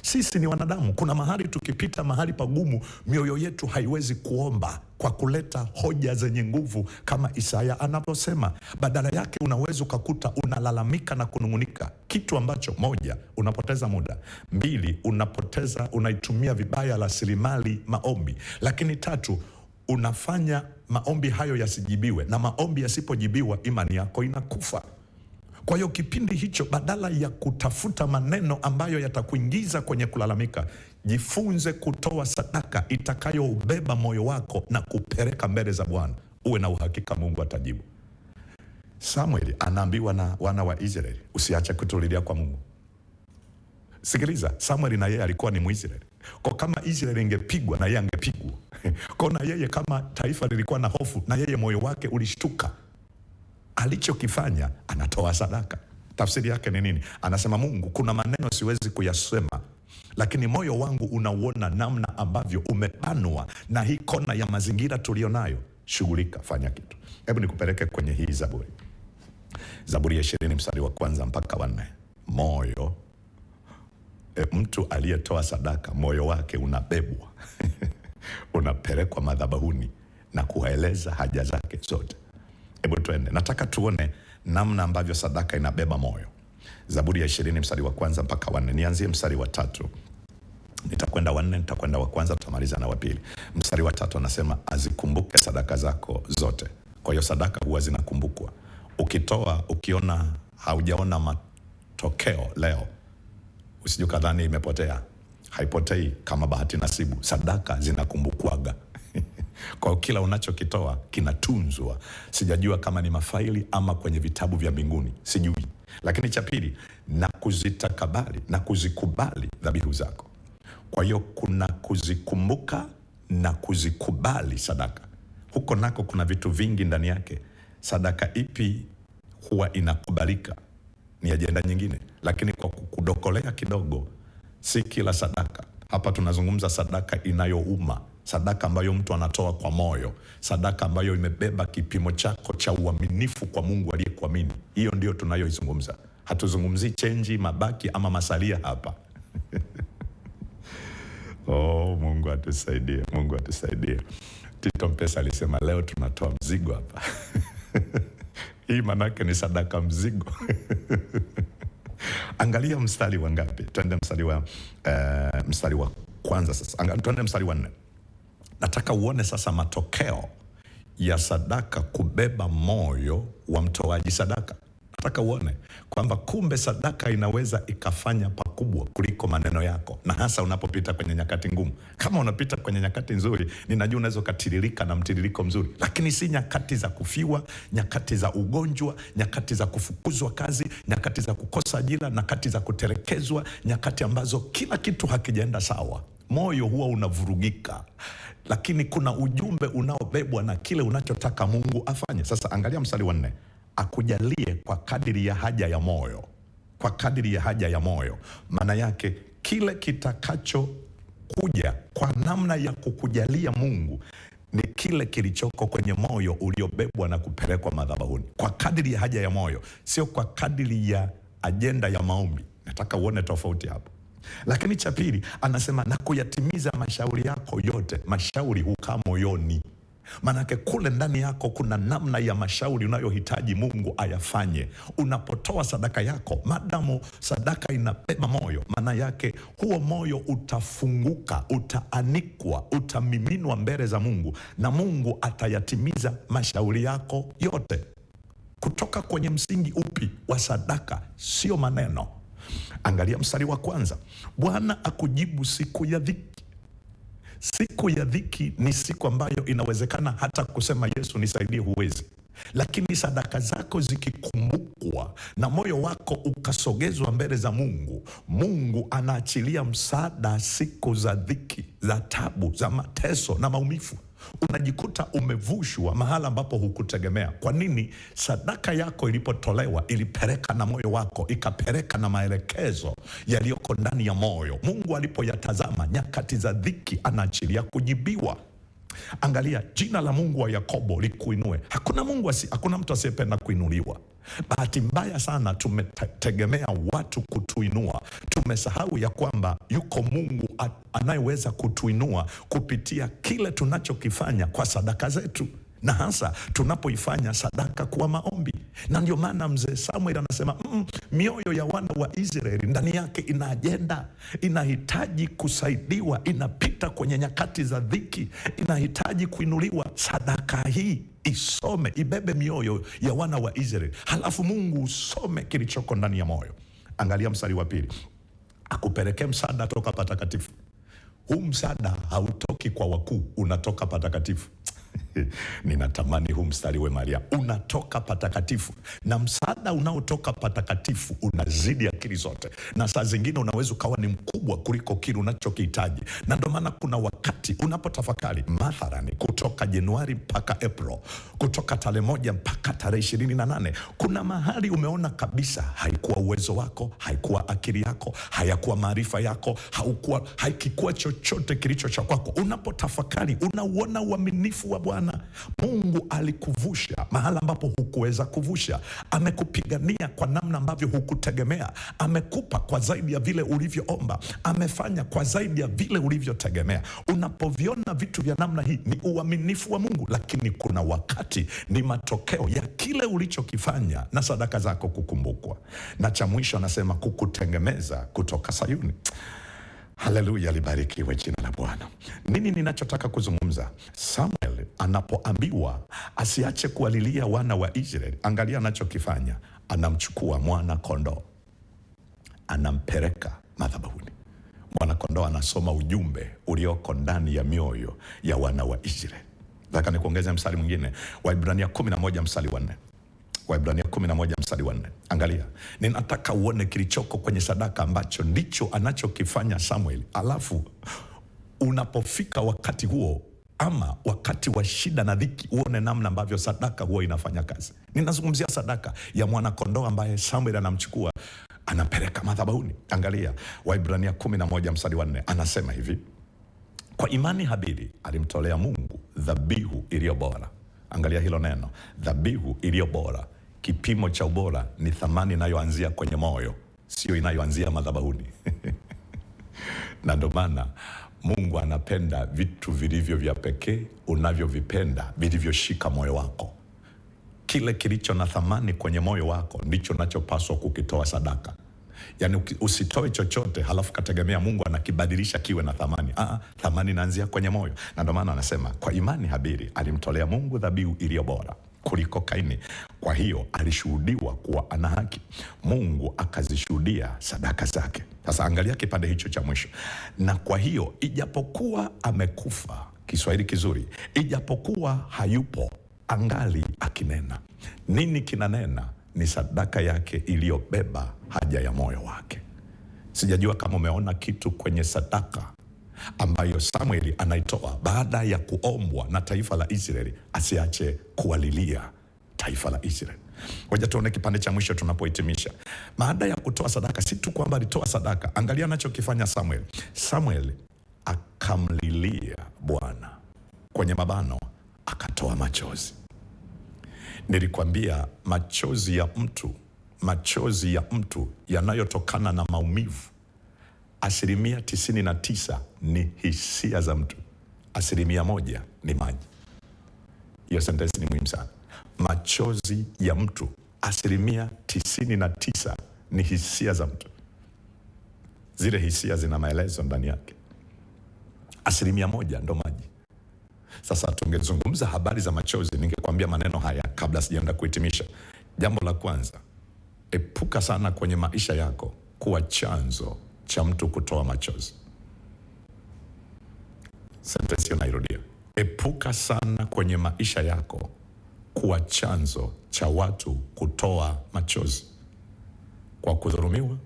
Sisi ni wanadamu, kuna mahali tukipita mahali pagumu, mioyo yetu haiwezi kuomba kwa kuleta hoja zenye nguvu kama Isaya anavyosema. Badala yake unaweza ukakuta unalalamika na kunung'unika, kitu ambacho moja, unapoteza muda; mbili, unapoteza unaitumia vibaya rasilimali maombi; lakini tatu, unafanya maombi hayo yasijibiwe, na maombi yasipojibiwa, imani yako inakufa. Kwa hiyo kipindi hicho, badala ya kutafuta maneno ambayo yatakuingiza kwenye kulalamika, jifunze kutoa sadaka itakayoubeba moyo wako na kupeleka mbele za Bwana. Uwe na uhakika Mungu atajibu. Samueli anaambiwa na wana wa Israeli, usiache kutulilia kwa Mungu. Sikiliza, Samueli na yeye alikuwa ni Mwisraeli. Kwa kama Israeli ingepigwa na yeye angepigwa. Kwa na yeye kama taifa lilikuwa na hofu, na yeye moyo wake ulishtuka. Alichokifanya, anatoa sadaka. Tafsiri yake ni nini? Anasema, Mungu, kuna maneno siwezi kuyasema, lakini moyo wangu unauona namna ambavyo umebanwa na hii kona ya mazingira tuliyo nayo. Shughulika, fanya kitu. Hebu nikupeleke kwenye hii Zaburi, Zaburi ya 20 mstari wa kwanza mpaka wa 4. Moyo mtu aliyetoa sadaka moyo wake unabebwa unapelekwa madhabahuni na kuwaeleza haja zake zote. Hebu tuende, nataka tuone namna ambavyo sadaka inabeba moyo. Zaburi ya 20 mstari wa kwanza mpaka wa 4. Nianzie mstari wa 3, nitakwenda wa 4, nitakwenda wa kwanza, tutamaliza na wa pili. Mstari wa 3 anasema azikumbuke sadaka zako zote. Kwa hiyo sadaka huwa zinakumbukwa. Ukitoa ukiona haujaona matokeo leo, usije ukadhani imepotea. Haipotei kama bahati nasibu. Sadaka zinakumbukwaga. Kwa kila unachokitoa kinatunzwa. Sijajua kama ni mafaili ama kwenye vitabu vya mbinguni, sijui. Lakini cha pili, na kuzitakabali na kuzikubali dhabihu zako. Kwa hiyo kuna kuzikumbuka na kuzikubali sadaka. Huko nako kuna vitu vingi ndani yake. Sadaka ipi huwa inakubalika ni ajenda nyingine, lakini kwa kukudokolea kidogo, si kila sadaka. Hapa tunazungumza sadaka inayouma, sadaka ambayo mtu anatoa kwa moyo, sadaka ambayo imebeba kipimo chako cha uaminifu kwa Mungu aliyekuamini. Hiyo ndio tunayoizungumza. Hatuzungumzii chenji, mabaki ama masalia hapa. Oh, Mungu atusaidie, Mungu atusaidie. Tito Mpesa alisema leo tunatoa mzigo hapa. Hii manake ni sadaka mzigo. Angalia mstari wa ngapi? Twende mstari wa kwanza sasa. Twende mstari wa 4. Nataka uone sasa matokeo ya sadaka kubeba moyo wa mtoaji sadaka. Nataka uone kwamba kumbe sadaka inaweza ikafanya pakubwa kuliko maneno yako, na hasa unapopita kwenye nyakati ngumu. Kama unapita kwenye nyakati nzuri, ninajua unaweza ukatiririka na mtiririko mzuri, lakini si nyakati za kufiwa, nyakati za ugonjwa, nyakati za kufukuzwa kazi, nyakati za kukosa ajira, nyakati za kutelekezwa, nyakati ambazo kila kitu hakijaenda sawa. Moyo huwa unavurugika, lakini kuna ujumbe unaobebwa na kile unachotaka Mungu afanye. Sasa angalia mstari wa 4, akujalie kwa kadiri ya haja ya moyo. Kwa kadiri ya haja ya moyo, maana yake kile kitakachokuja kwa namna ya kukujalia Mungu ni kile kilichoko kwenye moyo uliobebwa na kupelekwa madhabahuni. Kwa kadiri ya haja ya moyo, sio kwa kadiri ya ajenda ya maombi. Nataka uone tofauti hapo. Lakini cha pili anasema na kuyatimiza mashauri yako yote. Mashauri hukaa moyoni, maanake kule ndani yako kuna namna ya mashauri unayohitaji Mungu ayafanye. Unapotoa sadaka yako, madamu sadaka inabeba moyo, maana yake huo moyo utafunguka, utaanikwa, utamiminwa mbele za Mungu na Mungu atayatimiza mashauri yako yote. Kutoka kwenye msingi upi wa sadaka? Sio maneno. Angalia mstari wa kwanza, Bwana akujibu siku ya dhiki. Siku ya dhiki ni siku ambayo inawezekana hata kusema Yesu nisaidie, huwezi. Lakini sadaka zako zikikumbukwa na moyo wako ukasogezwa mbele za Mungu, Mungu anaachilia msaada siku za dhiki, za tabu, za mateso na maumivu. Unajikuta umevushwa mahala ambapo hukutegemea. Kwa nini? Sadaka yako ilipotolewa ilipeleka na moyo wako, ikapeleka na maelekezo yaliyoko ndani ya moyo. Mungu alipoyatazama nyakati za dhiki, anaachilia kujibiwa. Angalia, jina la Mungu wa Yakobo likuinue. Hakuna Mungu hakuna mtu asiyependa kuinuliwa. Bahati mbaya sana tumetegemea watu kutuinua, tumesahau ya kwamba yuko Mungu anayeweza kutuinua kupitia kile tunachokifanya kwa sadaka zetu, na hasa tunapoifanya sadaka kuwa maombi. Na ndio maana mzee Samuel anasema mioyo ya wana wa Israeli ndani yake ina ajenda, inahitaji kusaidiwa, inapita kwenye nyakati za dhiki, inahitaji kuinuliwa. Sadaka hii isome, ibebe mioyo ya wana wa Israeli, halafu Mungu usome kilichoko ndani ya moyo. Angalia mstari wa pili, akupelekee msaada toka patakatifu. Huu msaada hautoki kwa wakuu, unatoka patakatifu. Ninatamani huu mstari we Maria, unatoka patakatifu, na msaada unaotoka patakatifu unazidi akili zote, na saa zingine unaweza ukawa ni mkubwa kuliko kile unachokihitaji. Na ndio maana kuna wakati unapotafakari, mathalani kutoka Januari mpaka April, kutoka tarehe 1 mpaka tarehe 28, kuna mahali umeona kabisa haikuwa uwezo wako, haikuwa akili yako, hayakuwa maarifa yako, haikikuwa chochote kilicho cha kwako. Unapotafakari unauona uaminifu wa Bwana. Mungu alikuvusha mahala ambapo hukuweza kuvusha, amekupigania kwa namna ambavyo hukutegemea, amekupa kwa zaidi ya vile ulivyoomba, amefanya kwa zaidi ya vile ulivyotegemea. Unapoviona vitu vya namna hii ni uaminifu wa Mungu, lakini kuna wakati ni matokeo ya kile ulichokifanya na sadaka zako kukumbukwa. Na cha mwisho anasema kukutengemeza kutoka Sayuni. Haleluya, libarikiwe jina la Bwana. Nini ninachotaka kuzungumza? Samuel anapoambiwa asiache kuwalilia wana wa Israeli, angalia anachokifanya. Anamchukua mwana kondoo, anampeleka madhabahuni. Mwana kondoo anasoma ujumbe ulioko ndani ya mioyo ya wana wa Israeli. Nataka nikuongeze mstari mwingine, Waibrania 11 mstari wa 4. Waibrania 11 mstari wa 4. Angalia, ninataka uone kilichoko kwenye sadaka ambacho ndicho anachokifanya Samuel. Alafu unapofika wakati huo ama wakati wa shida na dhiki, uone namna ambavyo sadaka huo inafanya kazi. Ninazungumzia sadaka ya mwanakondoo ambaye Samuel anamchukua anapeleka madhabahuni. Angalia Waibrania 11 mstari wa 4, anasema hivi: kwa imani Habili alimtolea Mungu dhabihu iliyo bora. Angalia hilo neno, dhabihu iliyo bora. Kipimo cha ubora ni thamani inayoanzia kwenye moyo, sio inayoanzia madhabahuni. Na ndio maana Mungu anapenda vitu vilivyo vya pekee, unavyovipenda, vilivyoshika moyo wako. Kile kilicho na thamani kwenye moyo wako ndicho unachopaswa kukitoa sadaka. Yaani usitoe chochote halafu kategemea Mungu anakibadilisha kiwe na thamani. Thamani inaanzia kwenye moyo. Na ndio maana anasema kwa imani Habili alimtolea Mungu dhabihu iliyo bora kuliko Kaini. Kwa hiyo alishuhudiwa kuwa ana haki. Mungu akazishuhudia sadaka zake. Sasa angalia kipande hicho cha mwisho. Na kwa hiyo ijapokuwa amekufa, Kiswahili kizuri, ijapokuwa hayupo angali akinena. Nini kinanena? Ni sadaka yake iliyobeba haja ya moyo wake. Sijajua kama umeona kitu kwenye sadaka ambayo Samueli anaitoa baada ya kuombwa na taifa la Israeli asiache kuwalilia taifa la Israeli. Ngoja tuone kipande cha mwisho tunapohitimisha. Baada ya kutoa sadaka, si tu kwamba alitoa sadaka, angalia anachokifanya Samuel. Samuel akamlilia Bwana, kwenye mabano akatoa machozi. Nilikwambia machozi ya mtu, machozi ya mtu yanayotokana na maumivu 99% ni hisia za mtu, 1% ni maji. Hiyo sentensi ni muhimu sana. Machozi ya mtu 99% ni hisia za mtu. Zile hisia zina maelezo ndani yake. 1% ndo maji. Sasa tungezungumza habari za machozi, ningekwambia maneno haya kabla sijaenda kuhitimisha. Jambo la kwanza, epuka sana kwenye maisha yako kuwa chanzo cha mtu kutoa machozi. Sentensi hiyo nairudia. Epuka sana kwenye maisha yako kuwa chanzo cha watu kutoa machozi kwa kudhulumiwa,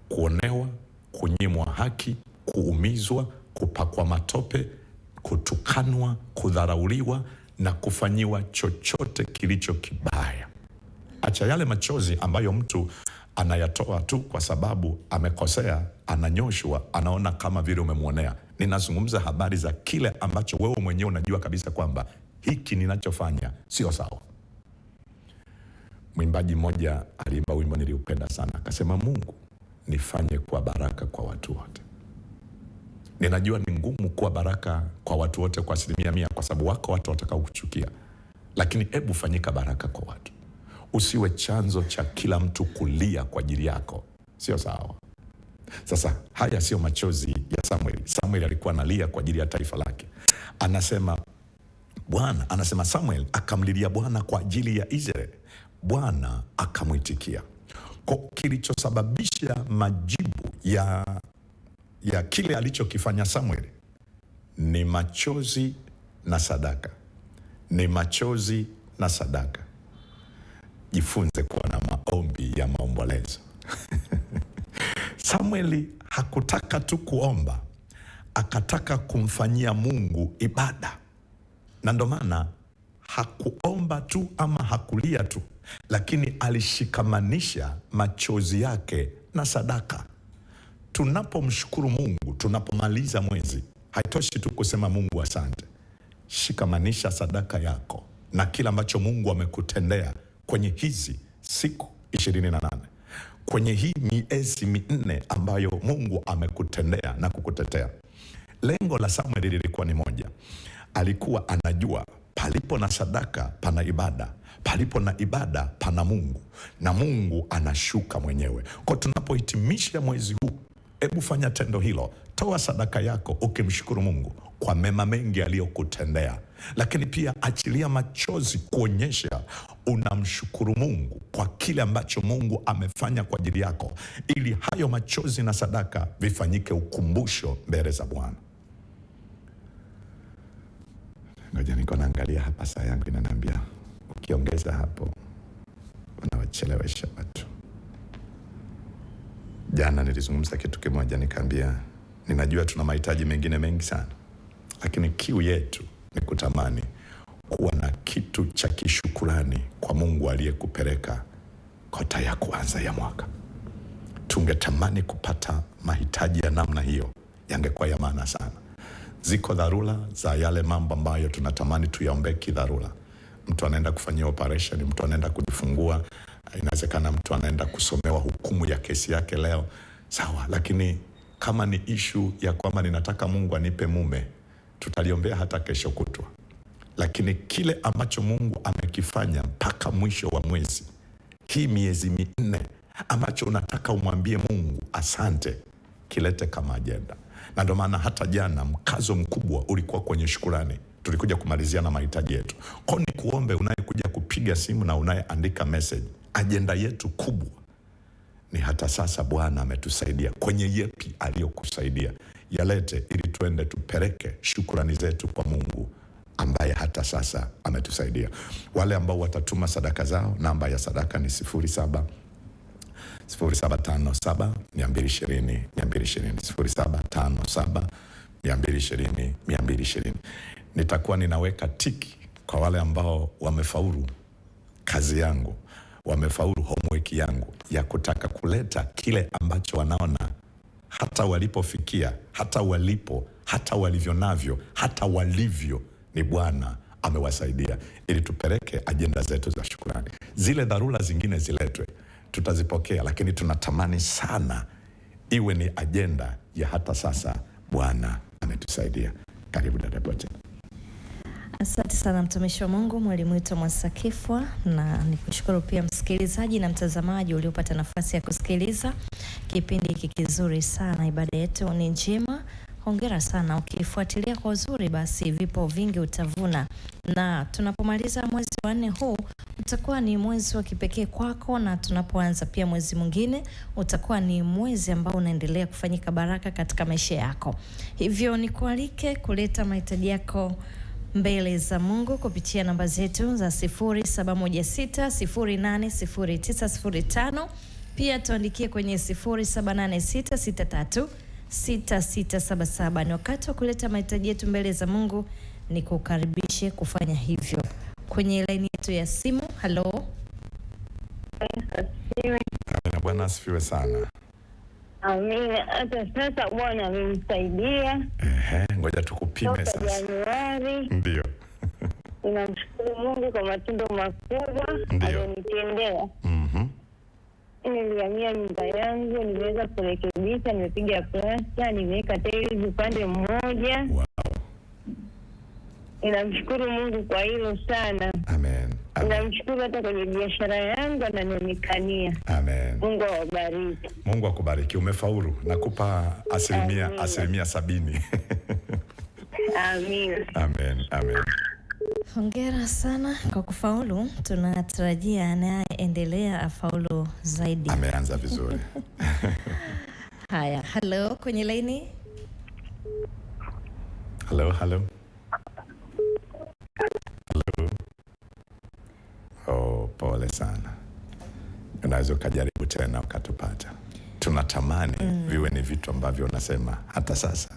kuonewa, kunyimwa haki, kuumizwa, kupakwa matope, kutukanwa, kudharauliwa na kufanyiwa chochote kilicho kibaya. Acha yale machozi ambayo mtu anayatoa tu kwa sababu amekosea, ananyoshwa, anaona kama vile umemwonea. Ninazungumza habari za kile ambacho wewe mwenyewe unajua kabisa kwamba hiki ninachofanya sio sawa. Mwimbaji mmoja aliimba wimbo niliupenda sana, akasema, Mungu nifanye kuwa baraka kwa watu wote. Ninajua ni ngumu kuwa baraka kwa watu wote kwa 100%, kwa sababu wako watu watakao kuchukia, lakini hebu fanyika baraka kwa watu. Usiwe chanzo cha kila mtu kulia kwa ajili yako, sio sawa. Sasa haya sio machozi ya Samuel. Samuel alikuwa analia kwa ajili ya taifa lake. Anasema Bwana, anasema Samuel akamlilia Bwana kwa ajili ya Israeli, Bwana akamwitikia. Kwa kilichosababisha majibu ya kile alichokifanya Samuel ni machozi na sadaka, ni machozi na sadaka. Jifunze kuwa na maombi ya maombolezo. Samueli hakutaka tu kuomba, akataka kumfanyia Mungu ibada, na ndo maana hakuomba tu ama hakulia tu, lakini alishikamanisha machozi yake na sadaka. Tunapomshukuru Mungu, tunapomaliza mwezi, haitoshi tu kusema Mungu asante. Shikamanisha sadaka yako na kila ambacho Mungu amekutendea kwenye hizi siku 28, kwenye hii miezi 4 ambayo Mungu amekutendea na kukutetea. Lengo la Samuel lilikuwa ni moja. Alikuwa anajua palipo na sadaka pana ibada, palipo na ibada pana Mungu, na Mungu anashuka mwenyewe. Kwa tunapohitimisha mwezi huu, hebu fanya tendo hilo, toa sadaka yako ukimshukuru Mungu kwa mema mengi aliyokutendea, lakini pia achilia machozi kuonyesha unamshukuru Mungu kwa kile ambacho Mungu amefanya kwa ajili yako, ili hayo machozi na sadaka vifanyike ukumbusho mbele za Bwana. Ngoja niko naangalia hapa, saa yangu inaniambia ukiongeza hapo unawachelewesha watu. Jana nilizungumza kitu kimoja, nikaambia ninajua tuna mahitaji mengine mengi sana, lakini kiu yetu ni kutamani kuwa na kitu cha kishukurani kwa Mungu aliyekupeleka kota ya kwanza ya mwaka. Tungetamani kupata mahitaji ya namna hiyo, yangekuwa ya maana sana. Ziko dharura za yale mambo ambayo tunatamani tuyaombee kidharura. Mtu anaenda kufanyia operation, mtu anaenda kujifungua, inawezekana mtu anaenda kusomewa hukumu ya kesi yake leo, sawa. Lakini kama ni ishu ya kwamba ninataka Mungu anipe mume, tutaliombea hata kesho kutwa. Lakini kile ambacho Mungu amekifanya mpaka mwisho wa mwezi, hii miezi 4, ambacho unataka umwambie Mungu asante, kilete kama ajenda. Na ndio maana hata jana mkazo mkubwa ulikuwa kwenye shukurani. Tulikuja kumalizia na mahitaji yetu. Kwa ni kuombe unayekuja kupiga simu na unayeandika message, ajenda yetu kubwa ni hata sasa Bwana ametusaidia kwenye yepi aliyokusaidia, yalete ili tuende tupeleke shukurani zetu kwa Mungu ambaye hata sasa ametusaidia. Wale ambao watatuma sadaka zao, namba ya sadaka ni 07 0757 220 220, 0757 220 220. Nitakuwa ninaweka tiki kwa wale ambao wamefaulu kazi yangu, wamefaulu homework yangu ya kutaka kuleta kile ambacho wanaona hata walipofikia, hata walipo, hata walivyo navyo, hata walivyo ni Bwana amewasaidia, ili tupeleke ajenda zetu za shukurani. Zile dharura zingine ziletwe, tutazipokea, lakini tunatamani sana Iwe ni ajenda ya hata sasa Bwana ametusaidia. Karibu dada Pote. Asante sana mtumishi wa Mungu Mwalimu Wito Mwasakifwa, na nikushukuru pia msikilizaji na mtazamaji uliopata nafasi ya kusikiliza kipindi hiki kizuri sana. Ibada yetu ni njema, hongera sana. Ukifuatilia kwa uzuri, basi vipo vingi utavuna, na tunapomaliza mwezi wa 4 huu utakuwa ni mwezi wa kipekee kwako, na tunapoanza pia mwezi mwingine utakuwa ni mwezi ambao unaendelea kufanyika baraka katika maisha yako. Hivyo nikualike kuleta mahitaji yako mbele za Mungu kupitia namba zetu za 0716080905. Pia tuandikie kwenye 0786636677. Ni wakati wa kuleta mahitaji yetu mbele za Mungu, ni kukaribishe kufanya hivyo kwenye laini yetu ya simu. Halo, Amina, Bwana asifiwe sana. Amina. Hata sasa Bwana amenisaidia. Ehe, ngoja tukupime Toka sasa. Januari. Ndio. Ninamshukuru Mungu kwa matendo makubwa Ndio. alionitendea. Mhm. Nilihamia nyumba yangu, nimeweza kurekebisha, nimepiga plasta, nimeweka tiles upande mmoja. Wow. Ninamshukuru Mungu kwa hilo sana. Amen. Amen. Ninamshukuru hata kwenye biashara yangu ananionekania. Amen. Mungu awabariki. Mungu akubariki. Umefaulu. Nakupa 70%. Amina. Amen. Amen. Hongera sana kwa kufaulu. Tunatarajia anayeendelea afaulu zaidi. Ameanza vizuri. Haya, halo kwenye laini. Hello, hello. Hello. Oh, pole sana. Unaweza ukajaribu tena ukatupata. Tunatamani viwe ni vitu ambavyo unasema hata sasa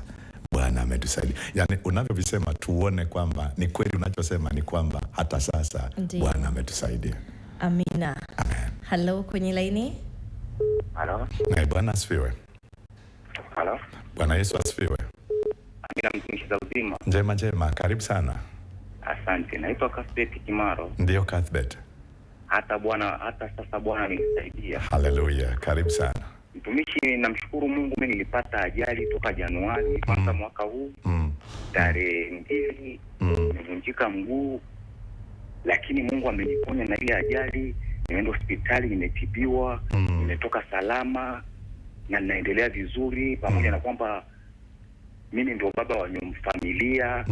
Bwana ametusaidia. Yaani unavyovisema tuone kwamba ni kweli unachosema ni kwamba hata sasa Bwana ametusaidia. Amina. Amen. Halo kwenye laini. Halo. Na Bwana asifiwe. Halo. Bwana Yesu asifiwe. Amina, mtumishi za uzima. Njema njema, karibu sana. Asante. Naitwa Cuthbert Kimaro. Ndio Cuthbert. Hata Bwana, hata sasa Bwana amenisaidia. Haleluya, karibu sana. Mtumishi, namshukuru Mungu, mimi nilipata ajali toka Januari kwanza mwaka huu tarehe 2 nimevunjika mguu, lakini Mungu ameniponya na ile ajali. Nimeenda hospitali, nimetibiwa, nimetoka salama na ninaendelea vizuri, pamoja na kwamba mimi ndio baba wa familia,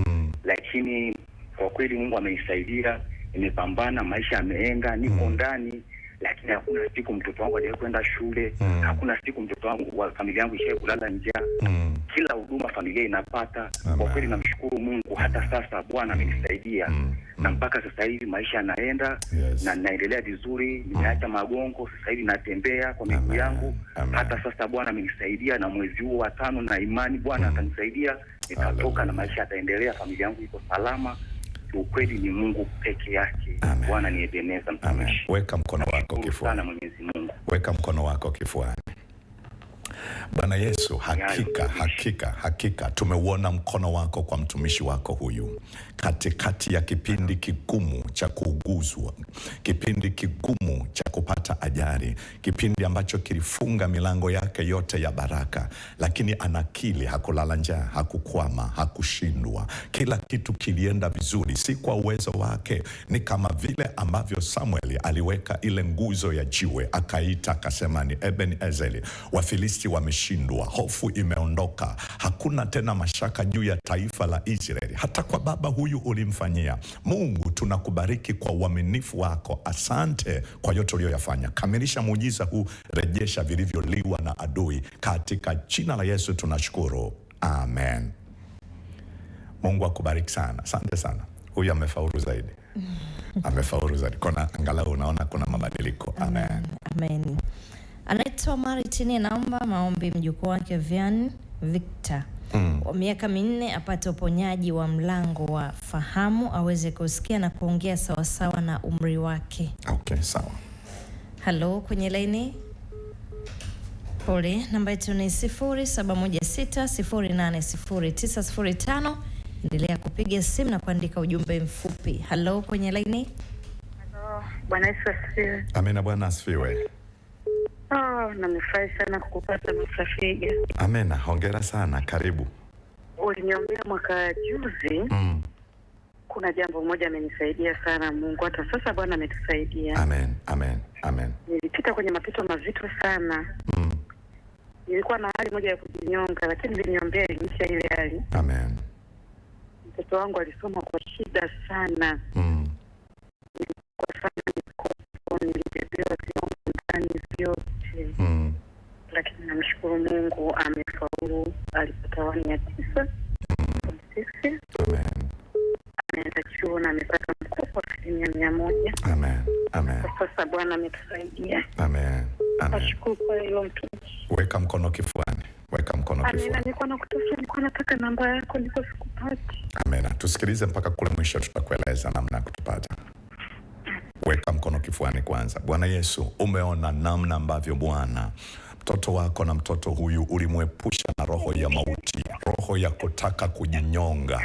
lakini kwa kweli Mungu amenisaidia, nimepambana, maisha yameenda, niko ndani, lakini hakuna siku mtoto wangu hajawahi kwenda shule, hakuna siku mtoto wangu wa familia yangu ishawahi kulala njaa. Kila huduma familia inapata. Kwa kweli namshukuru Mungu, hata sasa Bwana amenisaidia na mpaka sasa hivi maisha yanaenda na naendelea vizuri, nimeacha magongo, sasa hivi natembea kwa miguu yangu. Hata sasa Bwana amenisaidia, na mwezi huu wa 5 na imani Bwana atanisaidia, nitatoka na maisha yataendelea, familia yangu iko salama. Ukweli ni Mungu peke yake. Bwana ni Ebeneza mtumishi. Weka mkono wako kifuani. Sana Mwenyezi Mungu. Weka mkono wako kifuani. Bwana Yesu, hakika hakika hakika tumeuona mkono wako kwa mtumishi wako huyu katikati ya kipindi kigumu cha kuuguzwa, kipindi kigumu cha kupata ajali, kipindi ambacho kilifunga milango yake yote ya baraka, lakini anakili hakulala njaa, hakukwama, hakushindwa. Kila kitu kilienda vizuri, si kwa uwezo wake. Ni kama vile ambavyo Samuel aliweka ile nguzo ya jiwe akaita akasema ni Eben Ezeli. Wafilisti wameshindwa, hofu imeondoka, hakuna tena mashaka juu ya taifa la Israeli. Hata kwa baba huyu ulimfanyia. Mungu, tunakubariki kwa uaminifu wako. Asante kwa yote uliyoyafanya. Kamilisha muujiza huu, rejesha vilivyoliwa na adui. Katika jina la Yesu tunashukuru, amen. Mungu akubariki sana. Asante sana. Huyu amefaulu zaidi. Amefaulu zaidi. Kuna angalau unaona kuna mabadiliko. Amen. Amen. Anaitwa Martin, naomba maombi mjukuu wake Vian Victor wa miaka 4 apate uponyaji wa mlango wa fahamu, aweze kusikia na kuongea sawasawa na umri wake. Okay, sawa. Halo, kwenye laini. Pole, namba yetu ni 0716080905. Endelea kupiga simu na kuandika ujumbe mfupi. Halo, kwenye laini. Halo, Bwana Yesu asifiwe. Amina, Bwana asifiwe. Oh, Nimefurahi sana kukupata Msafija. Amena, hongera sana, karibu. Uliniombea mwaka juzi. Kuna jambo moja amenisaidia sana Mungu, hata sasa Bwana ametusaidia. Amen, amen, amen. Nilipita kwenye mapito mazito sana. Nilikuwa na hali moja ya kujinyonga, lakini uliniombea iliisha ile hali. Amen. Mtoto wangu alisoma kwa shida sana, kwa sana mikopo, nilibebewa vyombo ndani vyote, lakini namshukuru Mungu amefaulu, alipata wani ya 9.6. Amen. Ameenda chuo na amepata mkopo wa 100%. Amen. Amen. Kwa sasa Bwana ametusaidia. Amen. Amen. Nashukuru kwa hilo mtumishi. Weka mkono kifuani. Weka mkono Amina, kifuani. nilikuwa nakutafuta, nilikuwa nataka namba yako, nilikuwa sikupati. Amina. Tusikilize mpaka kule mwisho, tutakueleza namna ya kutupata. Weka mkono kifuani kwanza. Bwana Yesu, umeona namna ambavyo Bwana mtoto wako na mtoto huyu ulimwepusha na roho ya mauti, roho ya kutaka kujinyonga.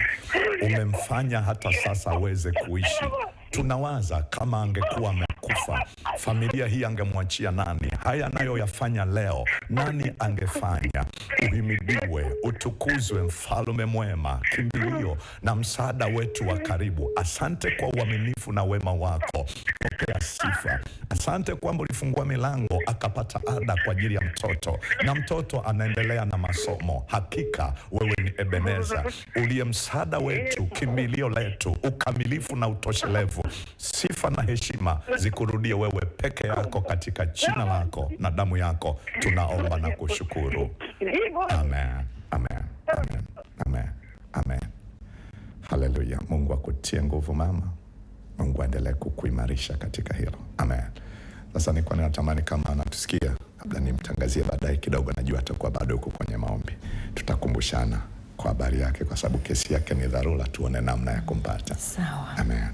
Umemfanya hata sasa aweze kuishi. Tunawaza kama angekuwa amekufa, familia hii angemwachia nani? Haya anayoyafanya leo, nani angefanya? Uhimidiwe, utukuzwe, mfalme mwema, kimbilio na msaada wetu wa karibu. Asante kwa uaminifu na wema wako, pokea sifa. Asante kwamba ulifungua milango akapata ada kwa ajili ya mtoto, na mtoto anaendelea na masomo. Hakika wewe ni Ebeneza uliye msaada wetu, kimbilio letu, ukamilifu na utoshelevu. Sifa na heshima zikurudie wewe peke yako, katika jina lako na damu yako tunaomba na kushukuru. Amen, amen, amen, amen, amen. Haleluya. Mungu akutie nguvu mama. Mungu aendelee kukuimarisha katika hilo. Amen. Sasa nilikuwa ninatamani kama anatusikia, labda nimtangazie baadaye kidogo, najua atakuwa bado huko kwenye maombi. Tutakumbushana kwa habari yake, kwa sababu kesi yake ni dharura, tuone namna ya kumpata. Sawa. Amen.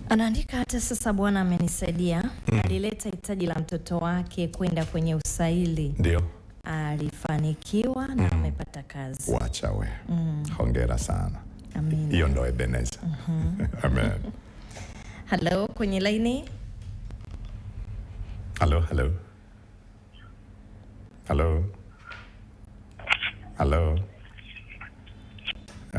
Anaandika, hata sasa Bwana amenisaidia. Alileta hitaji la mtoto wake kwenda kwenye usaili, Ndio, alifanikiwa na amepata kazi. wacha we. Hongera sana. Amina. Hiyo ndo Ebeneza. Amen. Halo, kwenye laini. Halo, halo. Halo. Halo.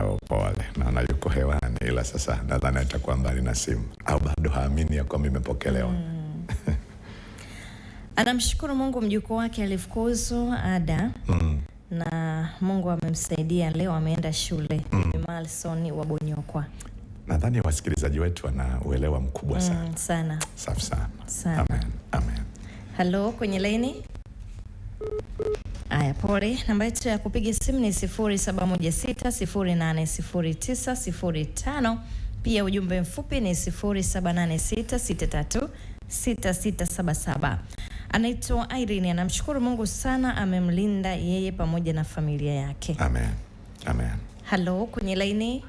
Oh, pole. Naona yuko hewani ila sasa nadhani atakuwa mbali na simu au bado haamini ya kwamba imepokelewa. Anamshukuru Mungu, mjukuu wake alifukuzwa ada na Mungu amemsaidia, leo ameenda shule. Malson wa Bonyokwa. Nadhani wasikilizaji wetu wana uelewa mkubwa sana. Sana Safi sana. sana. Amen. Amen. Halo, kwenye laini. Aya, pole. Namba yetu ya kupiga simu ni 0716080905. Pia ujumbe mfupi ni 0786636677. Anaitwa Irene, anamshukuru Mungu sana, amemlinda yeye pamoja na familia yake. Amen. Amen. Halo, kwenye laini.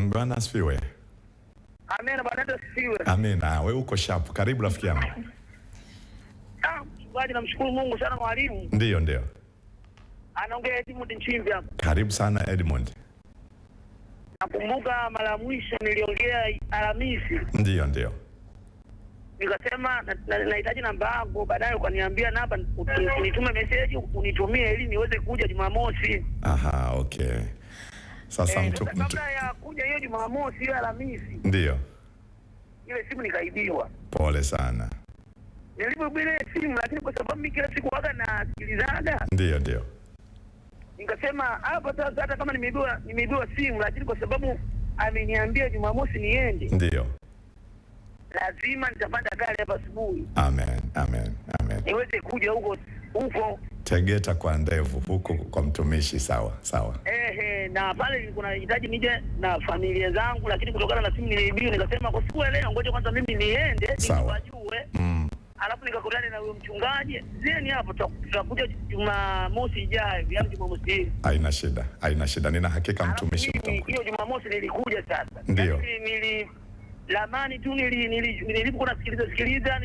Bwana asifiwe. Amina, Bwana Yesu asifiwe. Amina. Wewe uko sharp. Karibu rafiki yangu. Ah, mchungaji, namshukuru Mungu sana mwalimu. Ndio, ndio. Anaongea Edmund Nchimbi hapa. Karibu sana Edmund. Nakumbuka mara ya mwisho niliongea Alhamisi, Ndio, ndio. nikasema nahitaji namba yako, baadaye ukaniambia namba nitume message unitumie ili niweze kuja Jumamosi. Aha, okay. Sasa mtu, Sasa mtu kabla ya kuja hiyo Jumamosi hiyo Alhamisi, ndio. ile simu nikaibiwa. Pole sana. Nilipoibiwa ile simu, lakini kwa sababu mimi kila siku waga nasikilizaga, Ndio, ndio. nikasema hapa sasa, hata kama nimeibiwa simu, lakini kwa sababu ameniambia Jumamosi niende, Ndio. lazima nitapanda gari hapa asubuhi Amen, amen, amen. niweze kuja huko huko. Tegeta kwa ndevu huku kwa mtumishi. Sawa, sawa. Ehe, na pale nilikuwa nahitaji nije na familia zangu, lakini kutokana na simu niliibiwa, nikasema kwa siku ya leo ngoja kwanza mimi niende Sawa. niwajue, alafu nikakutana na huyo mchungaji zeni hapo, tutakuja Jumamosi ijayo, yaani Jumamosi hii. Haina shida, haina shida. Nina hakika Alafu mtumishi mimi mtamkuta. hiyo Jumamosi nilikuja sasa, Ndio. Yaani nili lamani tu nilipokuwa nasikiliza sikiliza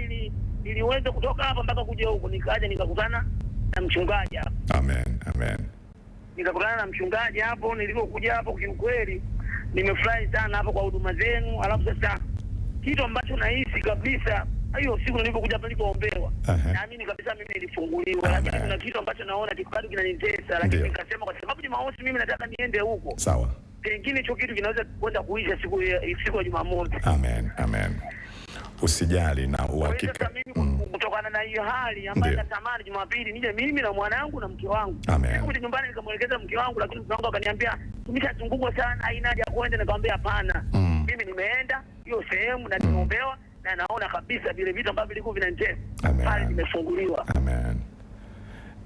niliweza kutoka hapa mpaka kuja huku, nikaja nikakutana na mchungaji hapa. Amen, amen. Nikakutana na mchungaji hapo. Nilipokuja hapo, kiukweli nimefurahi sana hapo kwa huduma zenu. Alafu sasa kitu ambacho nahisi kabisa, hiyo siku nilipokuja hapa nilipoombewa, Naamini kabisa mimi nilifunguliwa, lakini kuna kitu ambacho naona bado kinanitesa, lakini nikasema kwa sababu Jumamosi mimi nataka niende huko. Sawa. Pengine hicho kitu kinaweza kwenda kuisha siku ya Jumamosi. Amen, amen. Usijali na uhakika. Mimi kutokana na hiyo hali ambayo natamani Jumapili nije mimi na mwanangu na mke wangu. Nikuja nyumbani nikamwelekeza mke wangu, lakini mke wangu akaniambia tumeshazungukwa sana, haina haja kwenda. Nikamwambia hapana. Mimi nimeenda hiyo sehemu na nimeombewa na naona kabisa vile vitu ambavyo vilikuwa vinanitesa pale nimefunguliwa. Amen.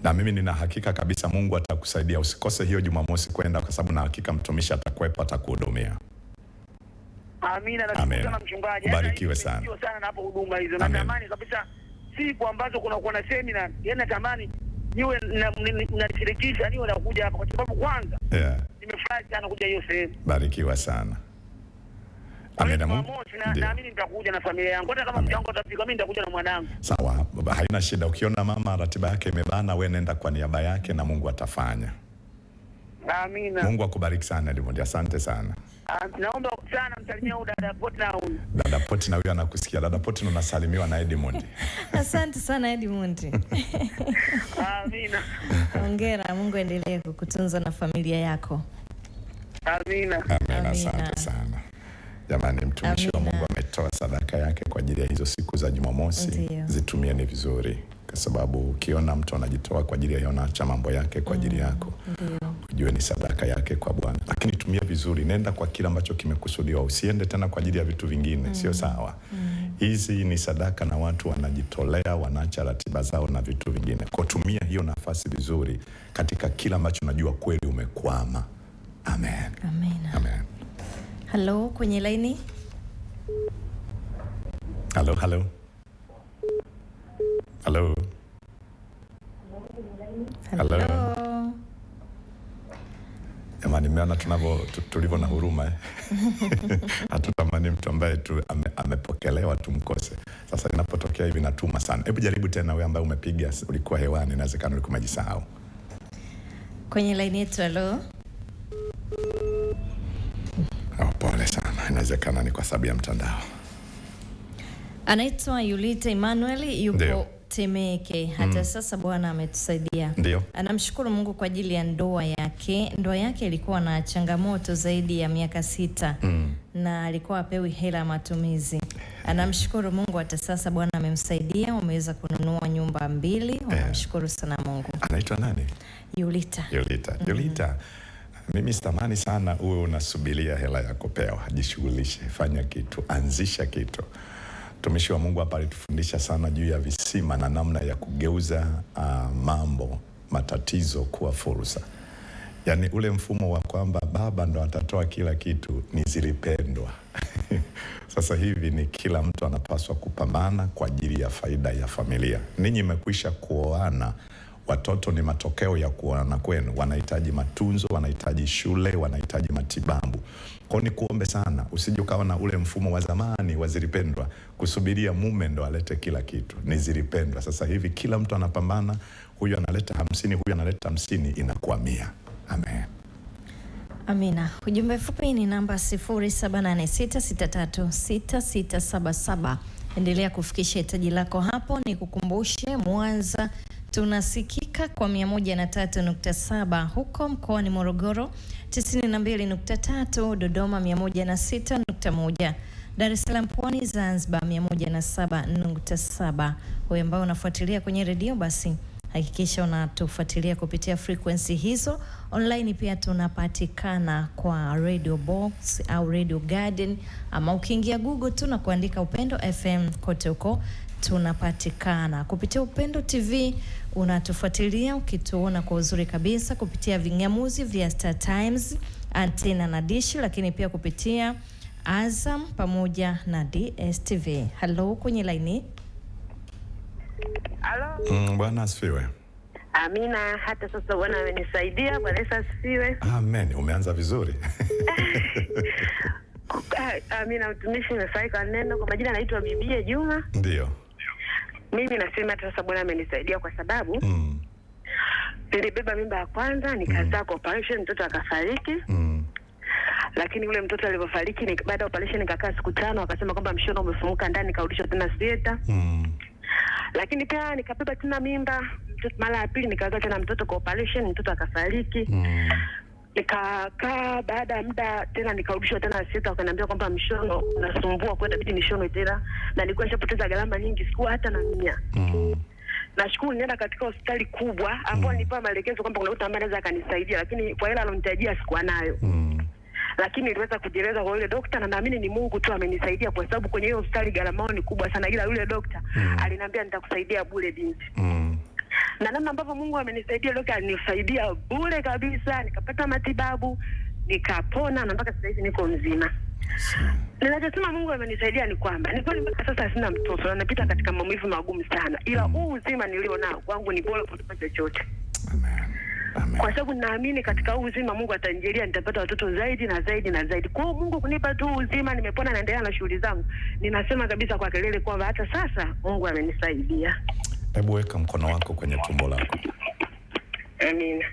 Na mimi nina hakika kabisa Mungu atakusaidia. Usikose hiyo Jumamosi kwenda, kwa sababu na hakika mtumishi atakuwepo, atakuhudumia. Amina. Na sana mchungaji. Barikiwe sana. Sio sana hapo huduma hizo. Natamani kabisa siku ambazo kuna kuwa na semina, yani natamani niwe nashirikisha, niwe nakuja hapa kwa sababu kwanza nimefurahi sana kuja hiyo sehemu. Barikiwa sana. Amina. Mungu. Naamini nitakuja na familia yangu. Hata kama mchango utafika mimi nitakuja na mwanangu. Sawa, haina shida. Ukiona mama ratiba yake imebana, wewe nenda kwa niaba yake na Mungu atafanya. Amina. Mungu akubariki sana Edmund. Asante sana. Naomba sana msalimie huyu dada Potina huyu. Dada Potina huyu anakusikia. Dada Potina unasalimiwa na Edmund. Asante sana Edmund. Amina. Hongera, Mungu endelee kukutunza na familia yako. Amina. Amina, asante sana. Jamani, mtumishi wa Mungu ametoa sadaka yake kwa ajili ya hizo siku za Jumamosi. Zitumieni vizuri, kwa sababu ukiona mtu anajitoa kwa ajili ya anaacha mambo yake kwa ajili yako, ujue ni sadaka yake kwa Bwana. Lakini tumia vizuri, nenda kwa kile ambacho kimekusudiwa, usiende tena kwa ajili ya vitu vingine, sio sawa. Hizi ni sadaka na watu wanajitolea, wanaacha ratiba zao na vitu vingine. Kwa tumia hiyo nafasi vizuri katika kila ambacho unajua kweli umekwama. Amen. Amen. Amen. Hello, kwenye laini. Hello, hello. Hello. Hello. Jamani, mmeona tulivyo na huruma eh? Hatutamani mtu ambaye tu amepokelewa tumkose. Sasa inapotokea hivi natuma sana. Hebu jaribu tena wewe ambaye umepiga, ulikuwa hewani, inawezekana ulikuwa umejisahau. Kwenye laini yetu, hello. Oh, pole sana. Inawezekana ni kwa sababu ya mtandao. Anaitwa Yulita Emmanuel, yupo Temeke. Hata sasa Bwana ametusaidia. Ndio. Anamshukuru Mungu kwa ajili ya ndoa yake. Ndoa yake ilikuwa na changamoto zaidi ya miaka 6 na alikuwa apewi hela matumizi. Anamshukuru Mungu hata sasa Bwana amemsaidia, wameweza kununua nyumba 2. Wanamshukuru sana Mungu. Anaitwa nani? Yulita. Yulita. Yulita. Mimi sitamani sana uwe unasubiria hela ya kupewa. Jishughulishe, fanya kitu, anzisha kitu. Mtumishi wa Mungu hapa alitufundisha sana juu ya visima na namna ya kugeuza mambo, matatizo kuwa fursa. Yaani ule mfumo wa kwamba baba ndo atatoa kila kitu ni zilipendwa. Sasa hivi ni kila mtu anapaswa kupambana kwa ajili ya faida ya familia. Ninyi mmekwisha kuoana, watoto ni matokeo ya kuoana kwenu. Wanahitaji matunzo, wanahitaji shule, wanahitaji matibabu. Kwa ni kuombe sana, usije ukawa na ule mfumo wa zamani wa zilipendwa, kusubiria mume ndo alete kila kitu. Ni zilipendwa. Sasa hivi kila mtu anapambana, huyu analeta 50, huyu analeta 50, inakuwa 100. Amen. Amina. Ujumbe fupi ni namba 0786636677. Endelea kufikisha hitaji lako hapo. Nikukumbushe, Mwanza tunasikika kwa 103.7, huko mkoani Morogoro 92.3, Dodoma 106.1, Dar es Salaam Pwani, Zanzibar 107.7. Wewe ambao unafuatilia kwenye redio, basi hakikisha unatufuatilia kupitia frequency hizo. Online pia tunapatikana kwa Radio Box au Radio Garden, ama ukiingia Google tu na kuandika Upendo FM, kote huko tunapatikana. Kupitia Upendo TV unatufuatilia ukituona kwa uzuri kabisa kupitia vingamuzi vya Star Times, antena na dishi, lakini pia kupitia Azam pamoja na DSTV. Hello, kwenye laini. Halo. Bwana asifiwe. Amina, hata sasa Bwana amenisaidia. Bwana Yesu asifiwe. Amen. Umeanza vizuri. Amina mtumishi, nimefurahi kwa neno. Kwa majina naitwa Bibie Juma. Ndio. Mimi nasema hata sasa Bwana amenisaidia kwa sababu nilibeba mimba ya kwanza nikazaa kwa operation, mtoto akafariki. Lakini yule mtoto alivyofariki, baada ya operation nikakaa siku 5, akasema kwamba mshono umefumuka ndani, nikarudishwa tena theater. Lakini pia nikabeba tena mimba mara ya pili, nikazaa tena mtoto kwa operation, mtoto akafariki. Nikakaa baada ya muda tena nikarudishwa tena sita, wakaniambia kwamba mshono unasumbua, kwa inabidi nishonwe tena, na nilikuwa nishapoteza gharama nyingi, sikuwa hata na 100. Nashukuru nilienda katika hospitali kubwa ambayo nilipewa maelekezo kwamba kuna mtu ambaye anaweza akanisaidia, lakini kwa hela alonitajia sikuwa nayo. Lakini niliweza kujieleza kwa yule dokta, na naamini ni Mungu tu amenisaidia, kwa sababu kwenye hiyo hospitali gharama ni kubwa sana, ila yule dokta aliniambia nitakusaidia bure binti. Na namna ambavyo Mungu amenisaidia, dokta alinisaidia bure kabisa, nikapata matibabu, nikapona, na mpaka sasa hivi niko mzima. Ninachosema Mungu amenisaidia ni kwamba ni kweli mpaka sasa sina mtoto na napita katika maumivu magumu sana, ila huu uzima nilio nao kwangu ni bora kuliko chochote. Amen. Amen. Kwa sababu naamini katika huu uzima Mungu atanijalia nitapata watoto zaidi na zaidi na zaidi. Kwa hiyo Mungu kunipa tu uzima, nimepona, naendelea na shughuli zangu. Ninasema kabisa kwa kelele kwamba hata sasa Mungu amenisaidia. Hebu weka mkono wako kwenye tumbo lako. Amina.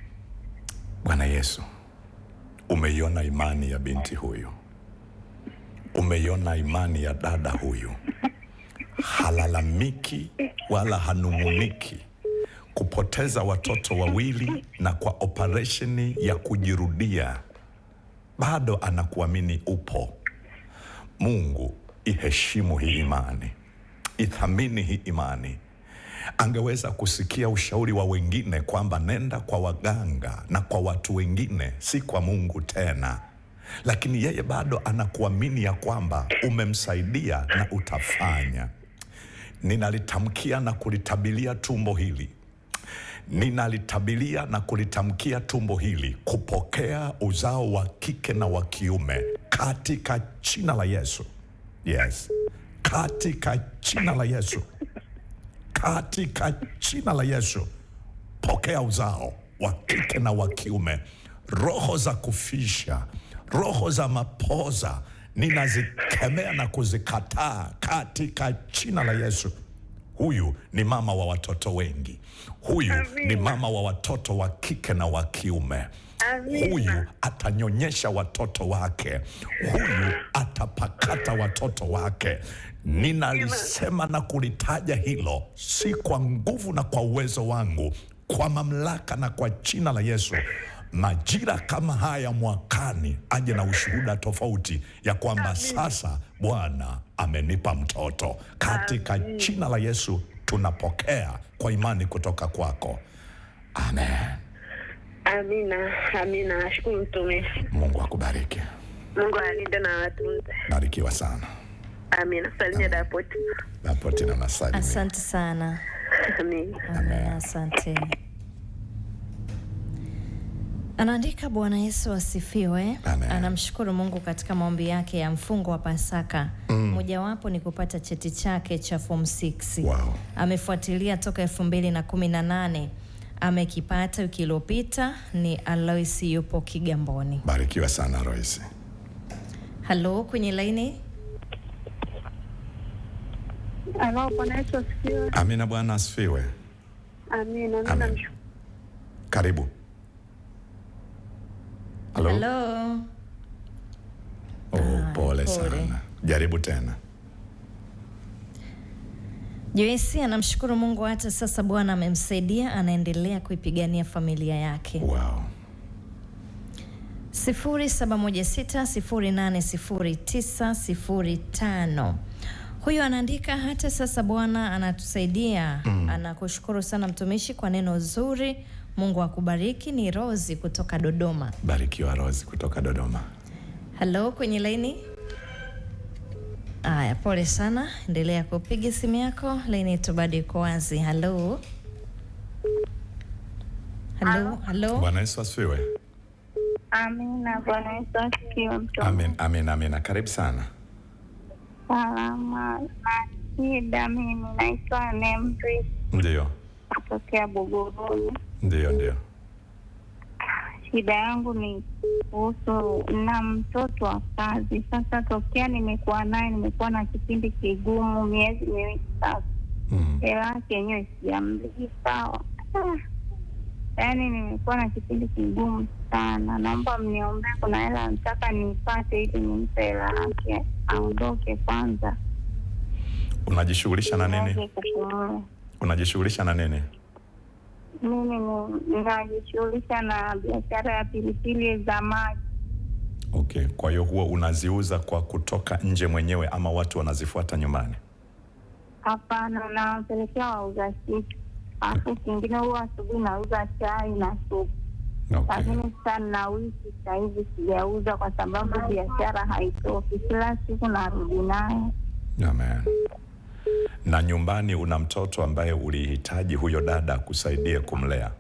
Bwana Yesu, umeiona imani ya binti huyu, umeiona imani ya dada huyu. Halalamiki wala hanung'uniki kupoteza watoto wawili na kwa operesheni ya kujirudia, bado anakuamini upo. Mungu, iheshimu hii imani, ithamini hii imani. Angeweza kusikia ushauri wa wengine kwamba nenda kwa waganga na kwa watu wengine, si kwa Mungu tena, lakini yeye bado anakuamini ya kwamba umemsaidia na utafanya. Ninalitamkia na kulitabilia tumbo hili, ninalitabilia na kulitamkia tumbo hili kupokea uzao wa kike na wa kiume katika jina la Yesu. Yes, katika jina la Yesu, katika jina la Yesu, pokea uzao wa kike na wa kiume. Roho za kufisha, roho za mapoza ninazikemea na kuzikataa katika jina la Yesu. Huyu ni mama wa watoto wengi. Huyu ni mama wa watoto wa kike na wa kiume. Huyu atanyonyesha watoto wake. Huyu atapakata watoto wake. Ninalisema na kulitaja hilo, si kwa nguvu na kwa uwezo wangu, kwa mamlaka na kwa jina la Yesu. Majira kama haya mwakani aje na ushuhuda tofauti ya kwamba sasa Bwana amenipa mtoto. Katika jina la Yesu tunapokea kwa imani kutoka kwako. Amen. Amina, amina. Nashukuru mtumishi. Mungu akubariki. Mungu alinde na watunze. Barikiwa sana. Amina. Salimia Dapoti. Dapoti na nasalimia. Asante sana. Amina. Amina, asante. Anaandika, Bwana Yesu asifiwe. Amen. Anamshukuru Mungu katika maombi yake ya mfungo wa Pasaka. Mojawapo ni kupata cheti chake cha form 6. Wow. Amefuatilia toka 2018. Amekipata wiki iliyopita. Ni Alois, yupo Kigamboni. Barikiwa sana Alois. Halo, kwenye laini. Halo, Bwana Yesu asifiwe. Amina, Bwana asifiwe. Amina. Mimi namshukuru. Karibu. Halo. Halo. Oh, pole sana. Jaribu tena. Joyce anamshukuru Mungu hata sasa Bwana amemsaidia, anaendelea kuipigania familia yake. Wow. 0716080905. Huyu anaandika, hata sasa Bwana anatusaidia. Anakushukuru sana mtumishi kwa neno zuri. Mungu akubariki. Ni Rozi kutoka Dodoma. Barikiwa Rozi kutoka Dodoma. Halo, kwenye laini. Aya, pole sana, endelea kupiga simu yako, laini yetu bado iko wazi. Halo. Halo, halo. Bwana Yesu asifiwe. Amina, Bwana Yesu asifiwe. Amen, amen, amina. Karibu sana. Salama. Shida, mimi naitwa Nemri. Ndio. Kutokea Buguruni. Ndio, ndio. Shida yangu ni kuhusu na mtoto wa kazi. Sasa tokea nimekuwa naye nimekuwa na kipindi kigumu, miezi miwili sasa. Hela yake yenyewe sijamlipa. Yaani nimekuwa na kipindi kigumu sana. Naomba mniombee, kuna hela nataka nipate ili nimpe hela yake aondoke kwanza. Unajishughulisha na nini? Unajishughulisha na nini? Mimi ninajishughulisha na biashara ya pilipili za maji. Okay, kwa hiyo huwa unaziuza kwa kutoka nje mwenyewe ama watu wanazifuata nyumbani? Hapana, nawapelekea wauza siki. Alafu kingine huwa asubuhi nauza chai na supu. Okay. Lakini sasa na wiki sasa hivi sijauza kwa sababu biashara haitoki. Kila siku narudi nayo. Amen. Na nyumbani una mtoto ambaye ulihitaji huyo dada akusaidie kumlea?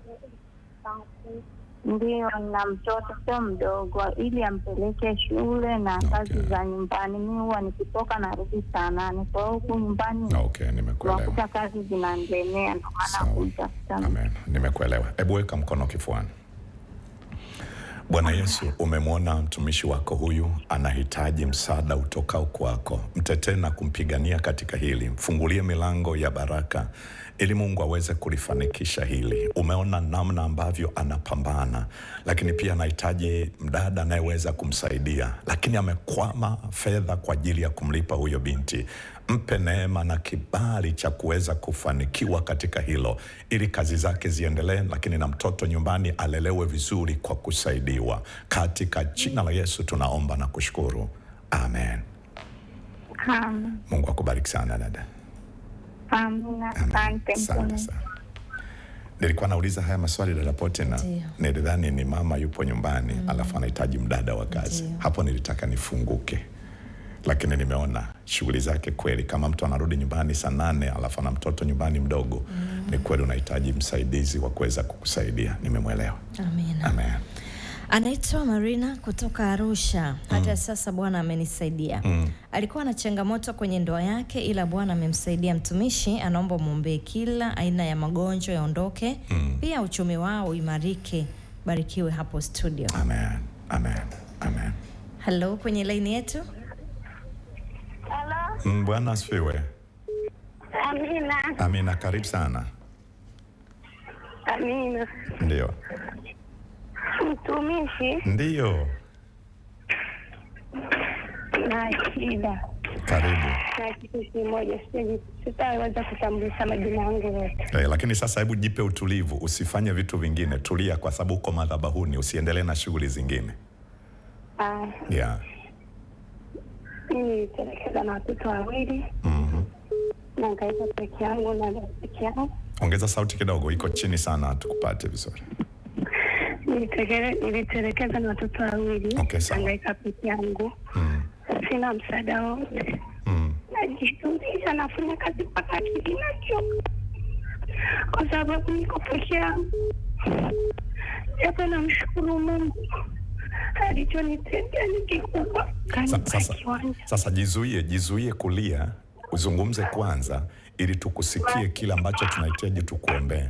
Ndiyo, na mtoto sio mdogo, ili ampeleke shule na kazi za nyumbani. Mi huwa nikitoka narudi saa 8, kwa hiyo huku nyumbani Okay, nimekuelewa. unakuta kazi zinanilemea, ndio maana kumtafuta. Amen, nimekuelewa. Hebu weka mkono kifuani. Bwana Yesu, umemwona mtumishi wako huyu anahitaji msaada utokao kwako. Mtetee na kumpigania katika hili, mfungulie milango ya baraka ili Mungu aweze kulifanikisha hili. Umeona namna ambavyo anapambana, lakini pia anahitaji mdada anayeweza kumsaidia, lakini amekwama fedha kwa ajili ya kumlipa huyo binti. Mpe neema na kibali cha kuweza kufanikiwa katika hilo, ili kazi zake ziendelee, lakini na mtoto nyumbani alelewe vizuri kwa kusaidiwa. Katika jina la Yesu tunaomba na kushukuru, amen. Amen. Mungu akubariki sana dada. Amina, asante. Asante sana. Nilikuwa nauliza haya maswali dada Potina, nilidhani ni mama yupo nyumbani alafu anahitaji mdada wa kazi. Hapo nilitaka nifunguke, lakini nimeona shughuli zake kweli. Kama mtu anarudi nyumbani saa 8 alafu ana mtoto nyumbani mdogo, ni kweli unahitaji msaidizi wa kuweza kukusaidia. Nimemwelewa. Amina. Amen. Anaitwa Marina kutoka Arusha. Hata sasa Bwana amenisaidia. Alikuwa na changamoto kwenye ndoa yake, ila Bwana amemsaidia. Mtumishi anaomba muombe kila aina ya magonjwa yaondoke, pia uchumi wao uimarike. Barikiwe hapo studio. Amen. Amen. Amen. Hello, kwenye laini yetu. Hello. Bwana asifiwe. Amina. Amina, karibu sana. Amina. Ndio. Mtumishi, Ndio. na shida Karibu. na kitu kimoja, sitaweza kutambulisha majina yangu yote. Lakini sasa hebu jipe utulivu, usifanye vitu vingine, tulia kwa sababu uko madhabahuni, usiendelee na shughuli zingine. Yeah. Mimi nilitelekeza na watoto wawili na nikaita peke yangu na peke yangu. Ongeza sauti kidogo, iko chini sana tukupate vizuri. Nilitelekeza na watoto wawili. Okay, sawa. Hangaika peke yangu. Sina msaada wote. Najishughulisha, nafanya kazi mpaka akili inachoka kwa sababu niko peke yangu. Japo namshukuru Mungu alichonitendea ni kikubwa. Sasa jizuie kulia, uzungumze kwanza ili tukusikie kile ambacho tunahitaji tukuombee.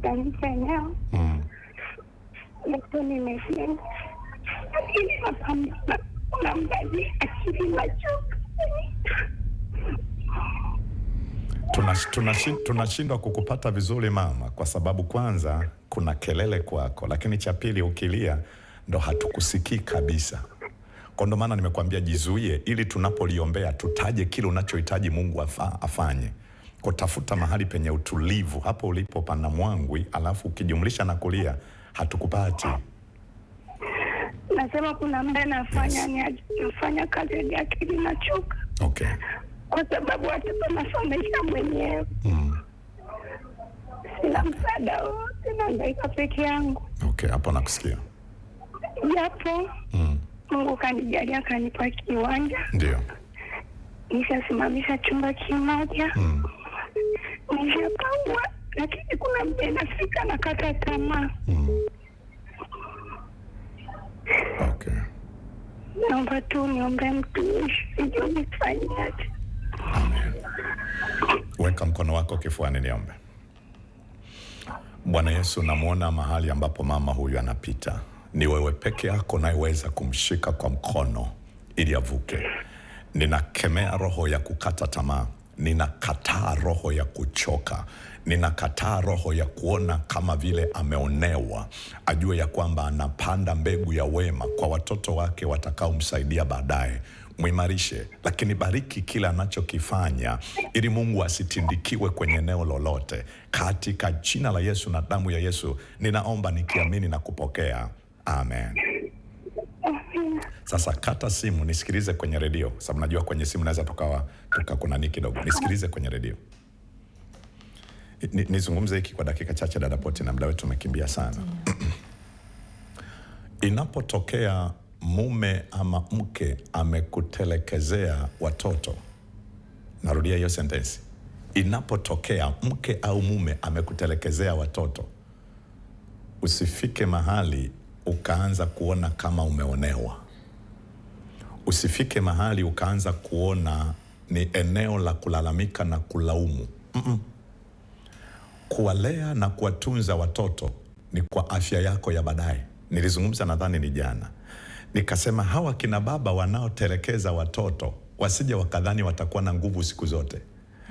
Kanipa eneo nimejenga, lakini napambana, kuna mradi akili inachoka. Tunashindwa kukupata vizuri mama, kwa sababu kwanza kuna kelele kwako, lakini cha pili ukilia ndo hatukusikii kabisa. Kwa ndo maana nimekuambia jizuie, ili tunapoliombea tutaje kile unachohitaji Mungu afanye. Kwa tafuta mahali penye utulivu, hapo ulipo pana mwangwi, alafu ukijumlisha na kulia hatukupati. Nasema kuna muda nafanya nafanya kazi ya akili nachoka. Okay. Kwa sababu watoto nasomesha mwenyewe. Sina msaada wote, nahangaika peke yangu. Okay, hapo nakusikia. Japo Mungu kanijalia kanipa kiwanja. Ndio. Nishasimamisha chumba kimoja. Nishapaua, lakini kuna muda nafika nakata tamaa. Okay. Naomba tu niombe mtumishi, sijui nifanyaje. Amen. Weka mkono wako kifuani niombe. Bwana Yesu, namuona mahali ambapo mama huyu anapita. Ni wewe peke yako unayeweza kumshika kwa mkono ili avuke. Ninakemea roho ya kukata tamaa. Ninakataa roho ya kuchoka. Ninakataa roho ya kuona kama vile ameonewa. Ajue ya kwamba anapanda mbegu ya wema kwa watoto wake watakaomsaidia baadaye. Muimarishe, lakini bariki kila anachokifanya ili Mungu asitindikiwe kwenye eneo lolote. Katika jina la Yesu na damu ya Yesu ninaomba nikiamini na kupokea. Amen. Sasa kata simu, nisikilize kwenye redio, sababu najua kwenye simu naweza tukawa tukakunani kidogo. Nisikilize kwenye redio. Nizungumze hiki kwa dakika chache, dada Poti, na muda wetu umekimbia sana. Inapotokea mume ama mke amekutelekezea watoto, narudia hiyo sentensi, inapotokea mke au mume amekutelekezea watoto, usifike mahali ukaanza kuona kama umeonewa. Usifike mahali ukaanza kuona ni eneo la kulalamika na kulaumu. Kuwalea na kuwatunza watoto ni kwa afya yako ya baadaye. Nilizungumza nadhani ni jana, nikasema hawa kina baba wanaotelekeza watoto wasije wakadhani watakuwa na nguvu siku zote.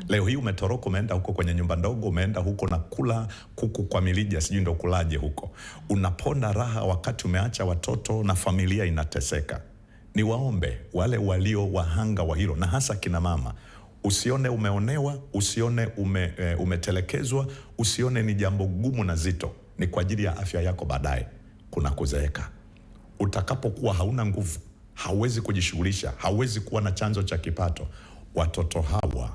Leo hii umetoroka, umeenda huko kwenye nyumba ndogo, umeenda huko na kula kuku kwa milija, sijui ndo kulaje huko, unaponda raha wakati umeacha watoto na familia inateseka. Niwaombe wale walio wahanga wa hilo, na hasa kina mama, usione umeonewa, usione umetelekezwa, usione ni jambo gumu na zito. Ni kwa ajili ya afya yako baadaye. Kuna kuzeeka. Utakapokuwa hauna nguvu, hauwezi kujishughulisha, hauwezi kuwa na chanzo cha kipato, watoto hawa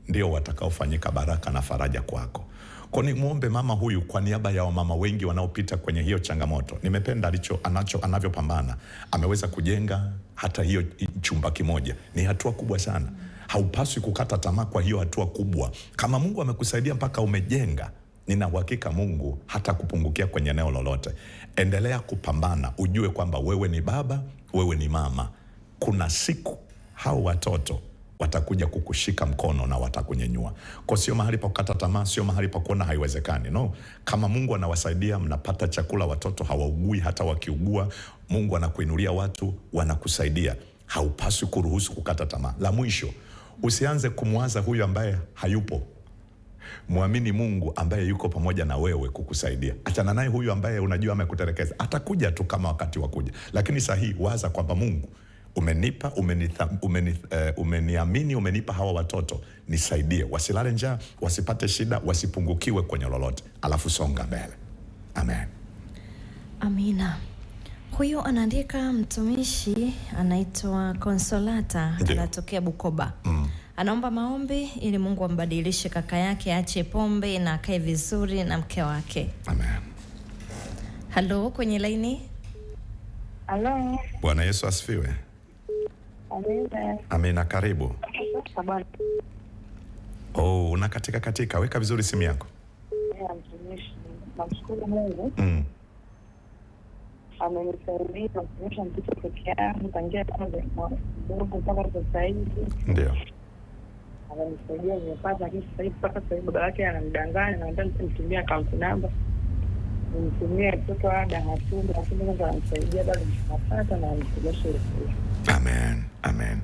ndio watakaofanyika baraka na faraja kwako. Kwa ni muombe mama huyu kwa niaba ya wamama wengi wanaopita kwenye hiyo changamoto. Nimependa anavyopambana. Ameweza kujenga hata hiyo chumba kimoja. Ni hatua kubwa sana. Haupaswi kukata tamaa kwa hiyo hatua kubwa. Kama Mungu amekusaidia mpaka umejenga, nina uhakika Mungu hata kupungukia kwenye eneo lolote. Endelea kupambana, ujue kwamba wewe ni baba, wewe ni mama. Kuna siku hao watoto watakuja kukushika mkono na watakunyenyua. Kwa sio mahali pa kukata tamaa, sio mahali pa kuona haiwezekani. No, kama Mungu anawasaidia, mnapata chakula, watoto hawaugui, hata wakiugua Mungu anakuinulia watu wanakusaidia. Haupaswi kuruhusu kukata tamaa. La mwisho, usianze kumwaza huyu ambaye hayupo. Muamini Mungu ambaye yuko pamoja na wewe kukusaidia. Achana naye huyu ambaye unajua amekutelekeza. Atakuja tu kama wakati wa kuja. Lakini sahihi waza kwamba Mungu umenipa, umeniamini, umenipa hawa watoto, nisaidie wasilale njaa, wasipate shida, wasipungukiwe kwenye lolote. Alafu songa mbele. Amen. Amina. Huyu anaandika mtumishi anaitwa Consolata, anatokea Bukoba. Anaomba maombi ili Mungu ambadilishe kaka yake aache pombe na akae vizuri na mke wake. Amen. Halo, kwenye laini. Halo. Bwana Yesu asifiwe. Amina. Amina, karibu. Oh, unakatika katika. Weka vizuri simu yako. Mtumishi, namshukuru Mungu. Amenisaidia kusomesha mtoto peke yangu tangia kwanza mdogo mpaka sasa hivi. Ndio. Amenisaidia nimepata, lakini sasa hivi mpaka sasa hivi baba yake anamdanganya, ananiambia nitumie account number. Nimtumie mtoto ada hatumi, lakini Mungu anamsaidia bado napata na anamsomesha. Amen. Amen.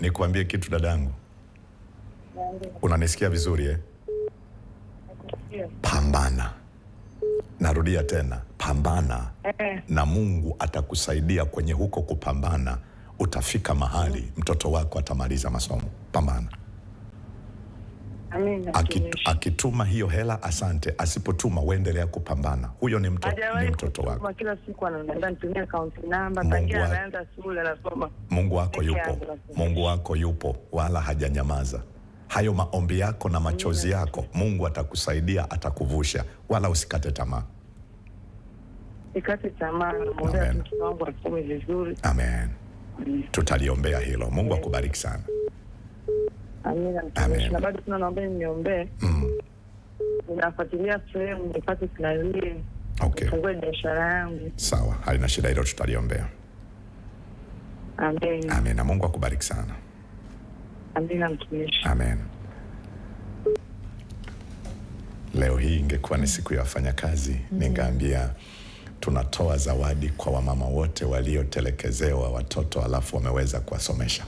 Nikuambie kitu dadangu. Unanisikia vizuri eh? Pambana. Narudia tena, pambana. Na Mungu atakusaidia kwenye huko kupambana. Utafika mahali mtoto wako atamaliza masomo. Pambana. Amina. Akituma hiyo hela asante, asipotuma uendelea kupambana. Huyo ni mtoto wako. Kila siku ananiambia nitumie account number, tangia anaanza shule anasoma. Mungu wako yupo. Mungu wako yupo, wala hajanyamaza. Hayo maombi yako na machozi yako, Mungu atakusaidia, atakuvusha, wala usikate tamaa. Usikate tamaa, muombe mtoto wangu asome vizuri. Amen. Tutaliombea hilo. Mungu akubariki sana. Amina. Amen. Na bado tunaomba niombee. Ninafuatilia sehemu nipate kinalie. Okay. Nifungue biashara yangu. Sawa, haina shida, hilo tutaliombea. Amen. Amen. Na Mungu akubariki sana. Amina mtumishi. Amen. Leo hii ingekuwa ni siku ya wafanyakazi, ningeambia tunatoa zawadi kwa wamama wote waliotelekezewa watoto alafu wameweza kuwasomesha.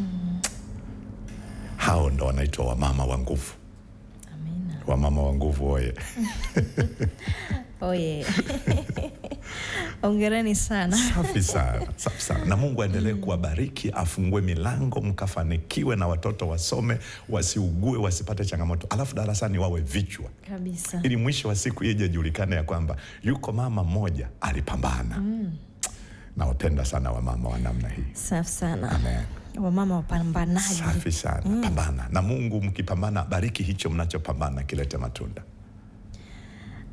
Hao ndo wanaitwa wamama wa nguvu. Amina. Wamama wa nguvu oye. Oye. Hongereni sana. Safi sana, safi sana. Na Mungu aendelee kuwabariki, afungue milango, mkafanikiwe na watoto wasome, wasiugue, wasipate changamoto, alafu darasani wawe vichwa Kabisa. ili mwisho wa siku ije julikane ya kwamba yuko mama mmoja alipambana. Nawapenda sana wamama wa namna hii. Safi sana. Amen. Wamama wapambanaji. Safi sana. Pambana na Mungu, mkipambana bariki hicho mnachopambana kilete matunda.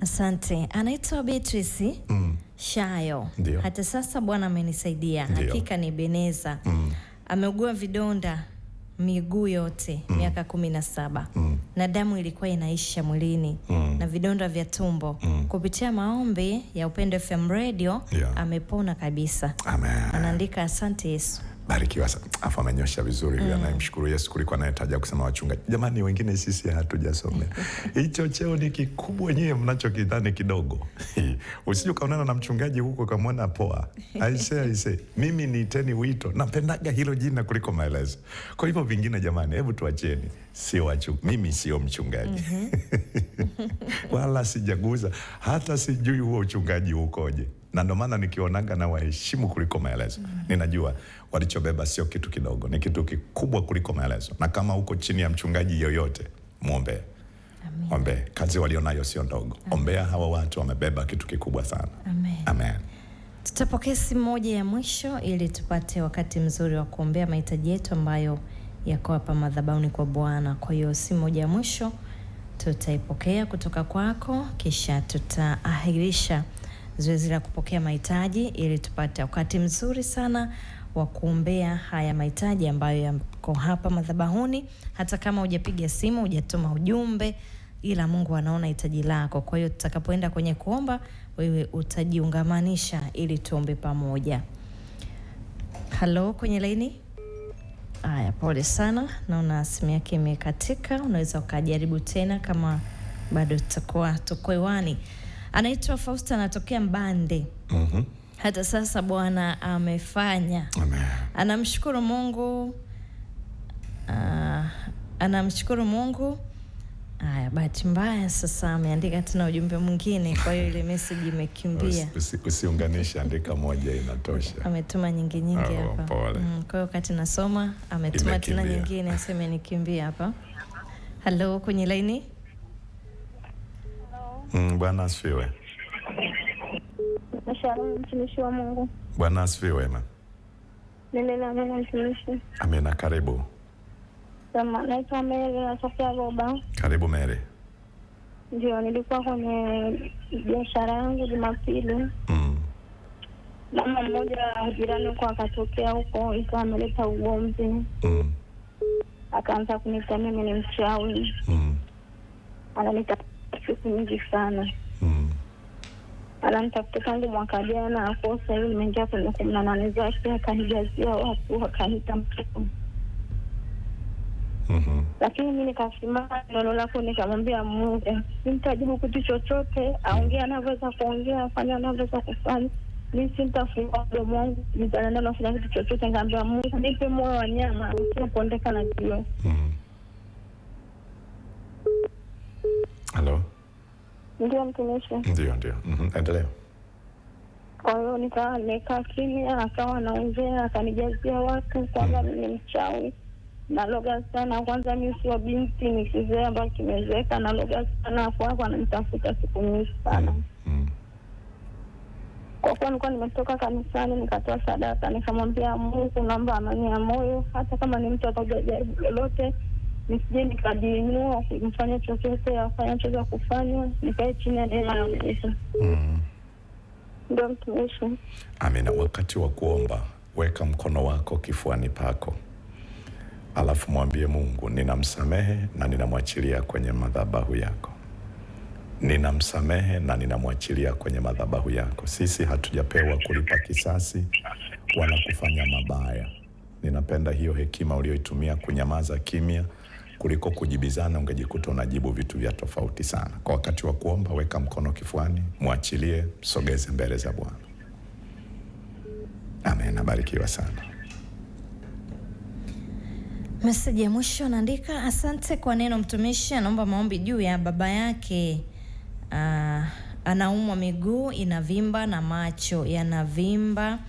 Asante. Anaitwa Beatrice Shayo. Ndio. Hata sasa Bwana amenisaidia. Ndio. Hakika ni Beneza. Ameugua vidonda miguu yote miaka 17 na damu ilikuwa inaisha mwilini na vidonda vya tumbo. Kupitia maombi ya Upendo FM Radio amepona kabisa. Amen. Anaandika asante Yesu. Barikiwa sana. Afu amenyosha vizuri huyu anayemshukuru Yesu kuliko anayetaja kusema wachungaji. Jamani, wengine sisi hatujasomea. Hicho cheo ni kikubwa, nyie mnachokidhani kidogo. Usije ukaonana na mchungaji huko ukamwona poa. Aise, aise, mimi niiteni wito. Napendaga hilo jina kuliko maelezo. Kwa hivyo vingine, jamani, hebu tuacheni. Sio mimi sio mchungaji. Wala sijaguza, hata sijui huo uchungaji ukoje. Na ndo maana nikionaga na waheshimu kuliko maelezo. Ninajua walichobeba sio kitu kidogo, ni kitu kikubwa kuliko maelezo. Na kama uko chini ya mchungaji yoyote, muombe. Ombee. Kazi walionayo sio ndogo. Ombea hawa watu, wamebeba kitu kikubwa sana. Amen. Amen. Tutapokea simu moja ya mwisho ili tupate wakati mzuri wa kuombea mahitaji yetu ambayo yako hapa madhabahuni kwa Bwana. Kwa hiyo simu moja ya mwisho tutaipokea kutoka kwako, kisha tutaahirisha zoezi la kupokea mahitaji ili tupate wakati mzuri sana wa kuombea haya mahitaji ambayo yako hapa madhabahuni. Hata kama hujapiga simu, hujatuma ujumbe, ila Mungu anaona hitaji lako. Kwa hiyo tutakapoenda kwenye kuomba, wewe utajiungamanisha ili tuombe pamoja. Halo, kwenye laini? Aya, pole sana, naona simu yake imekatika. Unaweza ukajaribu tena kama bado tutakuwa tuko hewani. Anaitwa Fausta, anatokea Mbande. Hata sasa Bwana amefanya. Amen. Anamshukuru Mungu. Anamshukuru Mungu. Aya, bahati mbaya sasa ameandika tena ujumbe mwingine, kwa hiyo ile message imekimbia. Usiunganishe, andika moja inatosha. Ametuma nyingi nyingi hapa. Pole. Kwa hiyo wakati nasoma ametuma tena nyingine, aseme nikimbia hapa. Halo, kwenye laini? Bwana asifiwe. Shalom, mtumishi wa Mungu. Bwana asifiwe ma. Milele amina, mtumishi. Amina, karibu. Naitwa Mary, natokea Roba. Karibu Mary. Ndio, nilikuwa kwenye biashara yangu Jumapili. Mama mmoja jirani huko akatokea huko, ikawa ameleta ugomvi. Akaanza kuniita mimi ni mchawi. Ananiita siku nyingi sana. Ananitafuta tangu mwaka jana, kwa sasa hivi nimeingia kwenye 18 zake, akanijazia watu, akaniita mtoto. Lakini mimi nikasimama neno lako, nikamwambia Mungu, simtajibu kitu chochote, aongea anavyoweza kuongea, afanye anavyoweza kufanya. Mimi sintafungua mdomo wangu, nitaenda nafanya kitu chochote. Nikamwambia Mungu, nipe moyo wa nyama usipondeka na jiwe. Halo. Ndio mtumishi. Ndio, ndio. Endelea. Kwa hiyo nikawa nimekaa kimya, akawa anaongea, akanijazia watu kwamba mimi ni mchawi, naloga sana. Kwanza mimi sio binti, ni kizee ambacho kimezeeka, naloga sana. Kwa hapo ananitafuta siku nyingi sana. Kwa kuwa nilikuwa nimetoka kanisani, nikatoa sadaka, nikamwambia Mungu, naomba amani ya moyo, hata kama ni mtu atakayejaribu lolote, nisije nikajiinua kumfanya chochote, afanya chochote kufanya, nikae chini ya neema ya Mungu. Ndio mtumishi. Amina. Wakati wa kuomba, weka mkono wako kifuani pako, alafu mwambie Mungu, ninamsamehe na ninamwachilia kwenye madhabahu yako. Ninamsamehe na ninamwachilia kwenye madhabahu yako. Sisi hatujapewa kulipa kisasi wala kufanya mabaya. Ninapenda hiyo hekima uliyoitumia kunyamaza kimya kuliko kujibizana, ungejikuta unajibu vitu vya tofauti sana. Kwa wakati wa kuomba, weka mkono kifuani, mwachilie, msogeze mbele za Bwana. Amen, abarikiwa sana. Meseji ya mwisho anaandika, asante kwa neno mtumishi. Anaomba maombi juu ya baba yake. Anaumwa miguu inavimba na macho yanavimba,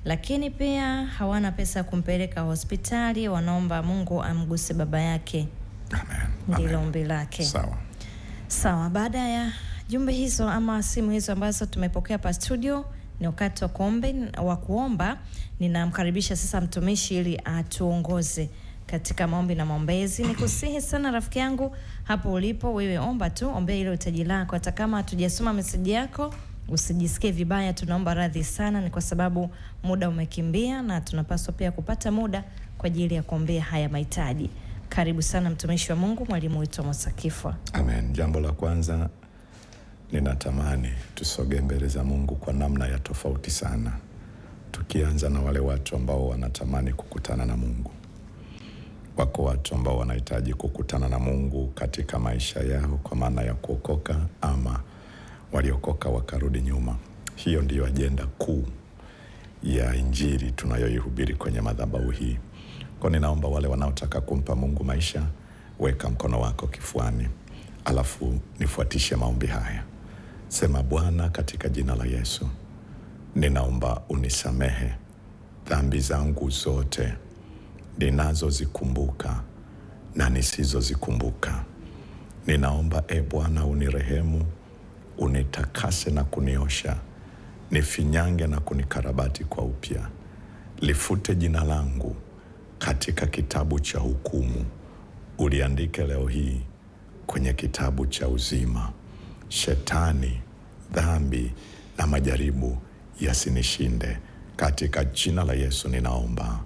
lakini pia hawana pesa ya kumpeleka hospitali. Wanaomba Mungu amguse baba yake. Amen. Ndilo Amen. ombi lake. Sawa. Sawa, baada ya jumbe hizo ama simu hizo ambazo tumepokea pa studio, ni wakati wa kuomba. Ninamkaribisha sasa mtumishi ili atuongoze katika maombi na maombezi. Nikusihi sana rafiki yangu, hapo ulipo wewe, omba tu, ombea ile hitaji lako. Hata kama hatujasoma meseji yako, usijisikie vibaya, tunaomba radhi sana, ni kwa sababu muda umekimbia na tunapaswa pia kupata muda kwa ajili ya kuombea haya mahitaji. Karibu sana mtumishi wa Mungu, mwalimu wetu Mosakifwa. Amen. Jambo la kwanza, ninatamani tusogee mbele za Mungu kwa namna ya tofauti sana, tukianza na wale watu ambao wanatamani kukutana na Mungu. Wako watu ambao wanahitaji kukutana na Mungu katika maisha yao, kwa maana ya kuokoka ama waliokoka wakarudi nyuma. Hiyo ndiyo ajenda kuu ya Injili tunayoihubiri kwenye madhabahu hii. Kwa ninaomba wale wanaotaka kumpa Mungu maisha, weka mkono wako kifuani, alafu nifuatishe maombi haya. Sema: Bwana, katika jina la Yesu, ninaomba unisamehe dhambi zangu zote ninazozikumbuka na nisizozikumbuka. Ninaomba e Bwana, unirehemu, unitakase na kuniosha, nifinyange na kunikarabati kwa upya. Lifute jina langu katika kitabu cha hukumu, uliandike leo hii kwenye kitabu cha uzima. Shetani, dhambi na majaribu yasinishinde. Katika jina la Yesu ninaomba,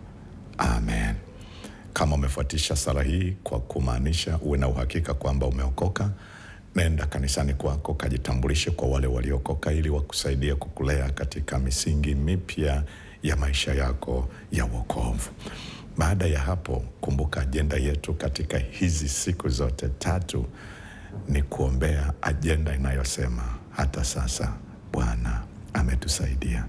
amen. Kama umefuatisha sala hii kwa kumaanisha, uwe na uhakika kwamba umeokoka. Nenda kanisani kwako, kajitambulishe kwa wale waliokoka, ili wakusaidie kukulea katika misingi mipya ya maisha yako ya wokovu. Baada ya hapo, kumbuka ajenda yetu katika hizi siku zote tatu ni kuombea ajenda inayosema hata sasa Bwana ametusaidia,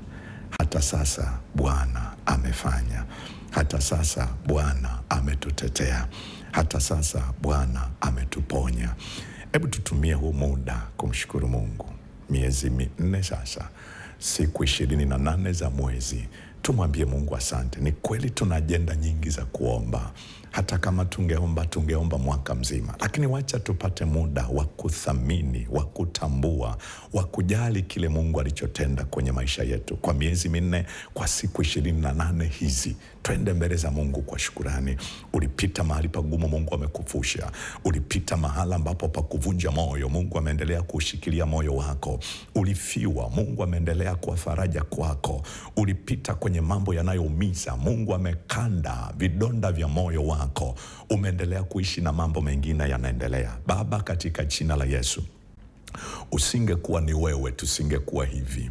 hata sasa Bwana amefanya, hata sasa Bwana ametutetea, hata sasa Bwana ametuponya. Hebu tutumie huu muda kumshukuru Mungu. Miezi 4 sasa, siku 28 za mwezi, tumwambie Mungu asante. Ni kweli tuna ajenda nyingi za kuomba, hata kama tungeomba mwaka mzima, lakini wacha tupate muda wa kuthamini, wa kutambua, wa kujali kile Mungu alichotenda kwenye maisha yetu kwa miezi 4, kwa siku 28 hizi. Twende mbele za Mungu kwa shukurani. Ulipita mahali pagumu, Mungu amekuvusha. Ulipita mahala ambapo pakuvunja moyo, Mungu ameendelea kushikilia moyo wako. Ulifiwa, Mungu ameendelea kuwa faraja kwako. Ulipita kwenye mambo yanayoumiza, Mungu amekanda vidonda vya moyo wako. Umeendelea kuishi na mambo mengine yanaendelea. Baba, katika jina la Yesu, usingekuwa ni wewe, tusingekuwa hivi.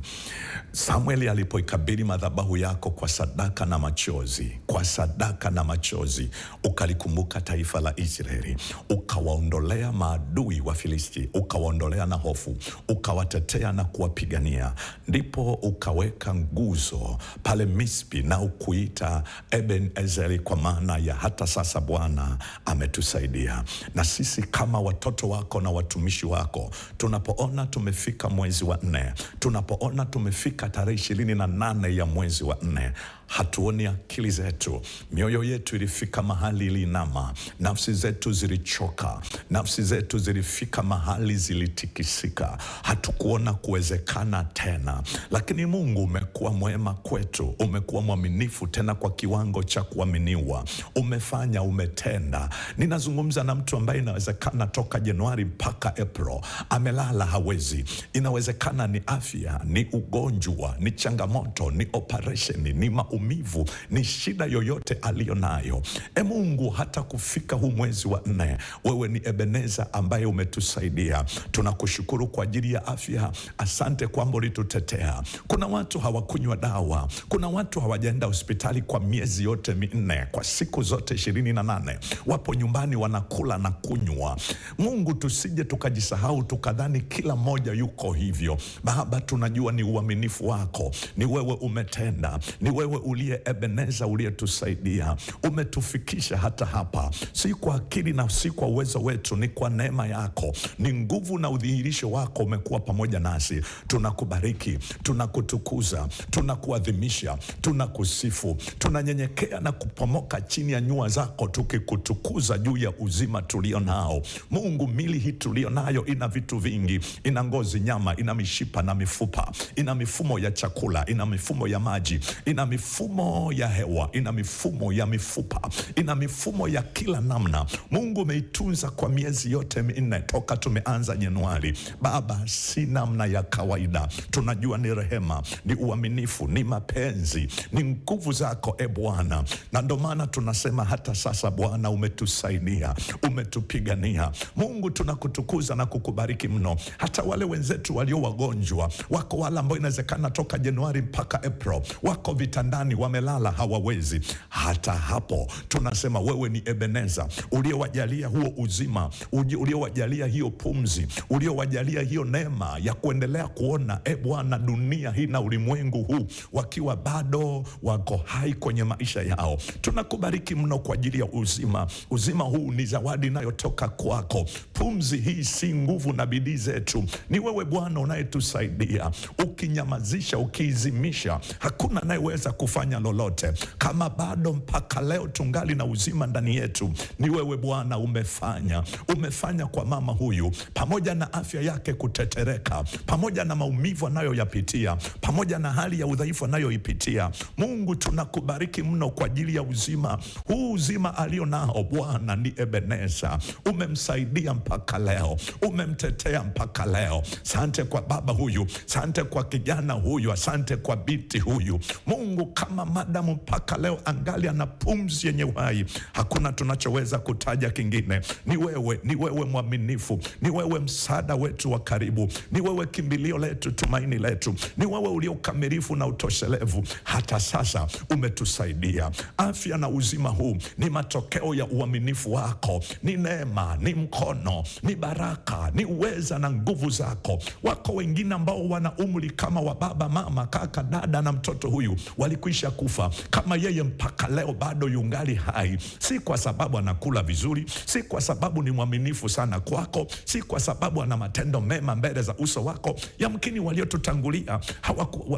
Samueli alipoikabili madhabahu yako kwa sadaka na machozi, kwa sadaka na machozi, ukalikumbuka taifa la Israeli, ukawaondolea maadui wa Filisti, ukawaondolea na hofu, ukawatetea na kuwapigania. Ndipo ukaweka nguzo pale Mispi na ukuita Eben Ezeri, kwa maana ya hata sasa Bwana ametusaidia. Na sisi kama watoto wako na watumishi wako, tunapoona tumefika mwezi wa 4, tunapoona tumefika tarehe 28 ya mwezi wa 4, hatuoni akili zetu, mioyo yetu ilifika mahali ilinama, nafsi zetu zilichoka, nafsi zetu zilifika mahali zilitikisika, hatukuona kuwezekana tena. Lakini Mungu umekuwa mwema kwetu, umekuwa mwaminifu tena kwa kiwango cha kuaminiwa, umefanya, umetenda. Ninazungumza na mtu ambaye inawezekana toka Januari mpaka April amelala hawezi. Inawezekana ni afya, ni ugonjwa, ni changamoto, ni operation, ni maumivu, ni shida yoyote aliyonayo. E Mungu, hata kufika huu mwezi wa 4, wewe ni Ebeneza ambaye umetusaidia. Tunakushukuru kwa ajili ya afya. Asante kwamba ulitutetea. Kuna watu hawakunywa dawa, kuna watu hawajaenda hospitali kwa miezi yote 4, kwa siku zote 28, wapo nyumbani wanakula na kunywa. Mungu, tusije tukajisahau tukadhani kila mmoja yuko hivyo. Baba, tunajua ni uaminifu uaminifu wako, ni wewe umetenda, ni wewe uliye Ebeneza, uliyetusaidia, umetufikisha hata hapa, si kwa akili na si kwa uwezo wetu, ni kwa neema yako, ni nguvu na udhihirisho wako umekuwa pamoja nasi. Tunakubariki, tunakutukuza, tunakuadhimisha, tunakusifu, tunanyenyekea na kupomoka chini ya nyua zako, tukikutukuza juu ya uzima tulio nao. Mungu, mili hii tulio nayo ina vitu vingi, ina ngozi, nyama, ina mishipa na mifupa, ina mifumo ya chakula, ina mifumo ya maji, ina mifumo ya hewa, ina mifumo ya mifupa, ina mifumo ya kila namna. Mungu, umeitunza kwa miezi yote minne toka tumeanza Januari. Baba, si namna ya kawaida, tunajua ni rehema, ni uaminifu, ni mapenzi, ni nguvu zako e Bwana, na ndo maana tunasema hata sasa Bwana umetusaidia, umetupigania. Mungu, tunakutukuza na kukubariki mno. Hata wale wenzetu walio wagonjwa, wako wale ambao inawezekana toka Januari mpaka April wako vitandani, wamelala, hawawezi. Hata hapo tunasema wewe ni Ebeneza uliowajalia huo uzima, uliowajalia hiyo pumzi, uliowajalia hiyo neema ya kuendelea kuona e Bwana dunia hii na ulimwengu huu wakiwa bado wako hai kwenye maisha yao. Tunakubariki mno kwa ajili ya uzima. Uzima huu ni zawadi inayotoka kwako. Pumzi hii si nguvu na bidii zetu, ni wewe Bwana unayetusaidia. Ukinyamazisha, ukiizimisha, hakuna anayeweza kufanya lolote. Kama bado mpaka leo tungali na uzima ndani yetu, ni wewe Bwana umefanya. Umefanya kwa mama huyu, pamoja na afya yake kutetereka, pamoja na maumivu anayoyapitia, pamoja na hali ya udhaifu anayoipitia. Mungu, tunakubariki mno kwa ajili ya uzima huu, uzima alio nao Bwana ni Ebeneza. Umemsaidia mpaka leo, umemtetea mpaka leo. Sante kwa baba huyu, sante kwa kijana huyu, asante kwa binti huyu. Mungu, kama madamu mpaka leo angali ana pumzi yenye uhai, hakuna tunachoweza kutaja kingine. Ni wewe, ni wewe mwaminifu, ni wewe msaada wetu wa karibu, ni wewe kimbilio letu, tumaini letu, ni wewe ulio ukamilifu na utoshelevu. Hata sasa umetusaidia. Afya na uzima huu ni matokeo ya uaminifu wako, ni neema, ni mkono, ni baraka, ni uweza na nguvu zako. Wako wengine ambao wana umri kama wa baba, mama, kaka, dada na mtoto huyu, walikwisha kufa, kama yeye mpaka leo bado yungali hai, si kwa sababu anakula vizuri, si kwa sababu ni mwaminifu sana kwako, si kwa sababu ana matendo mema mbele za uso wako. Yamkini waliotutangulia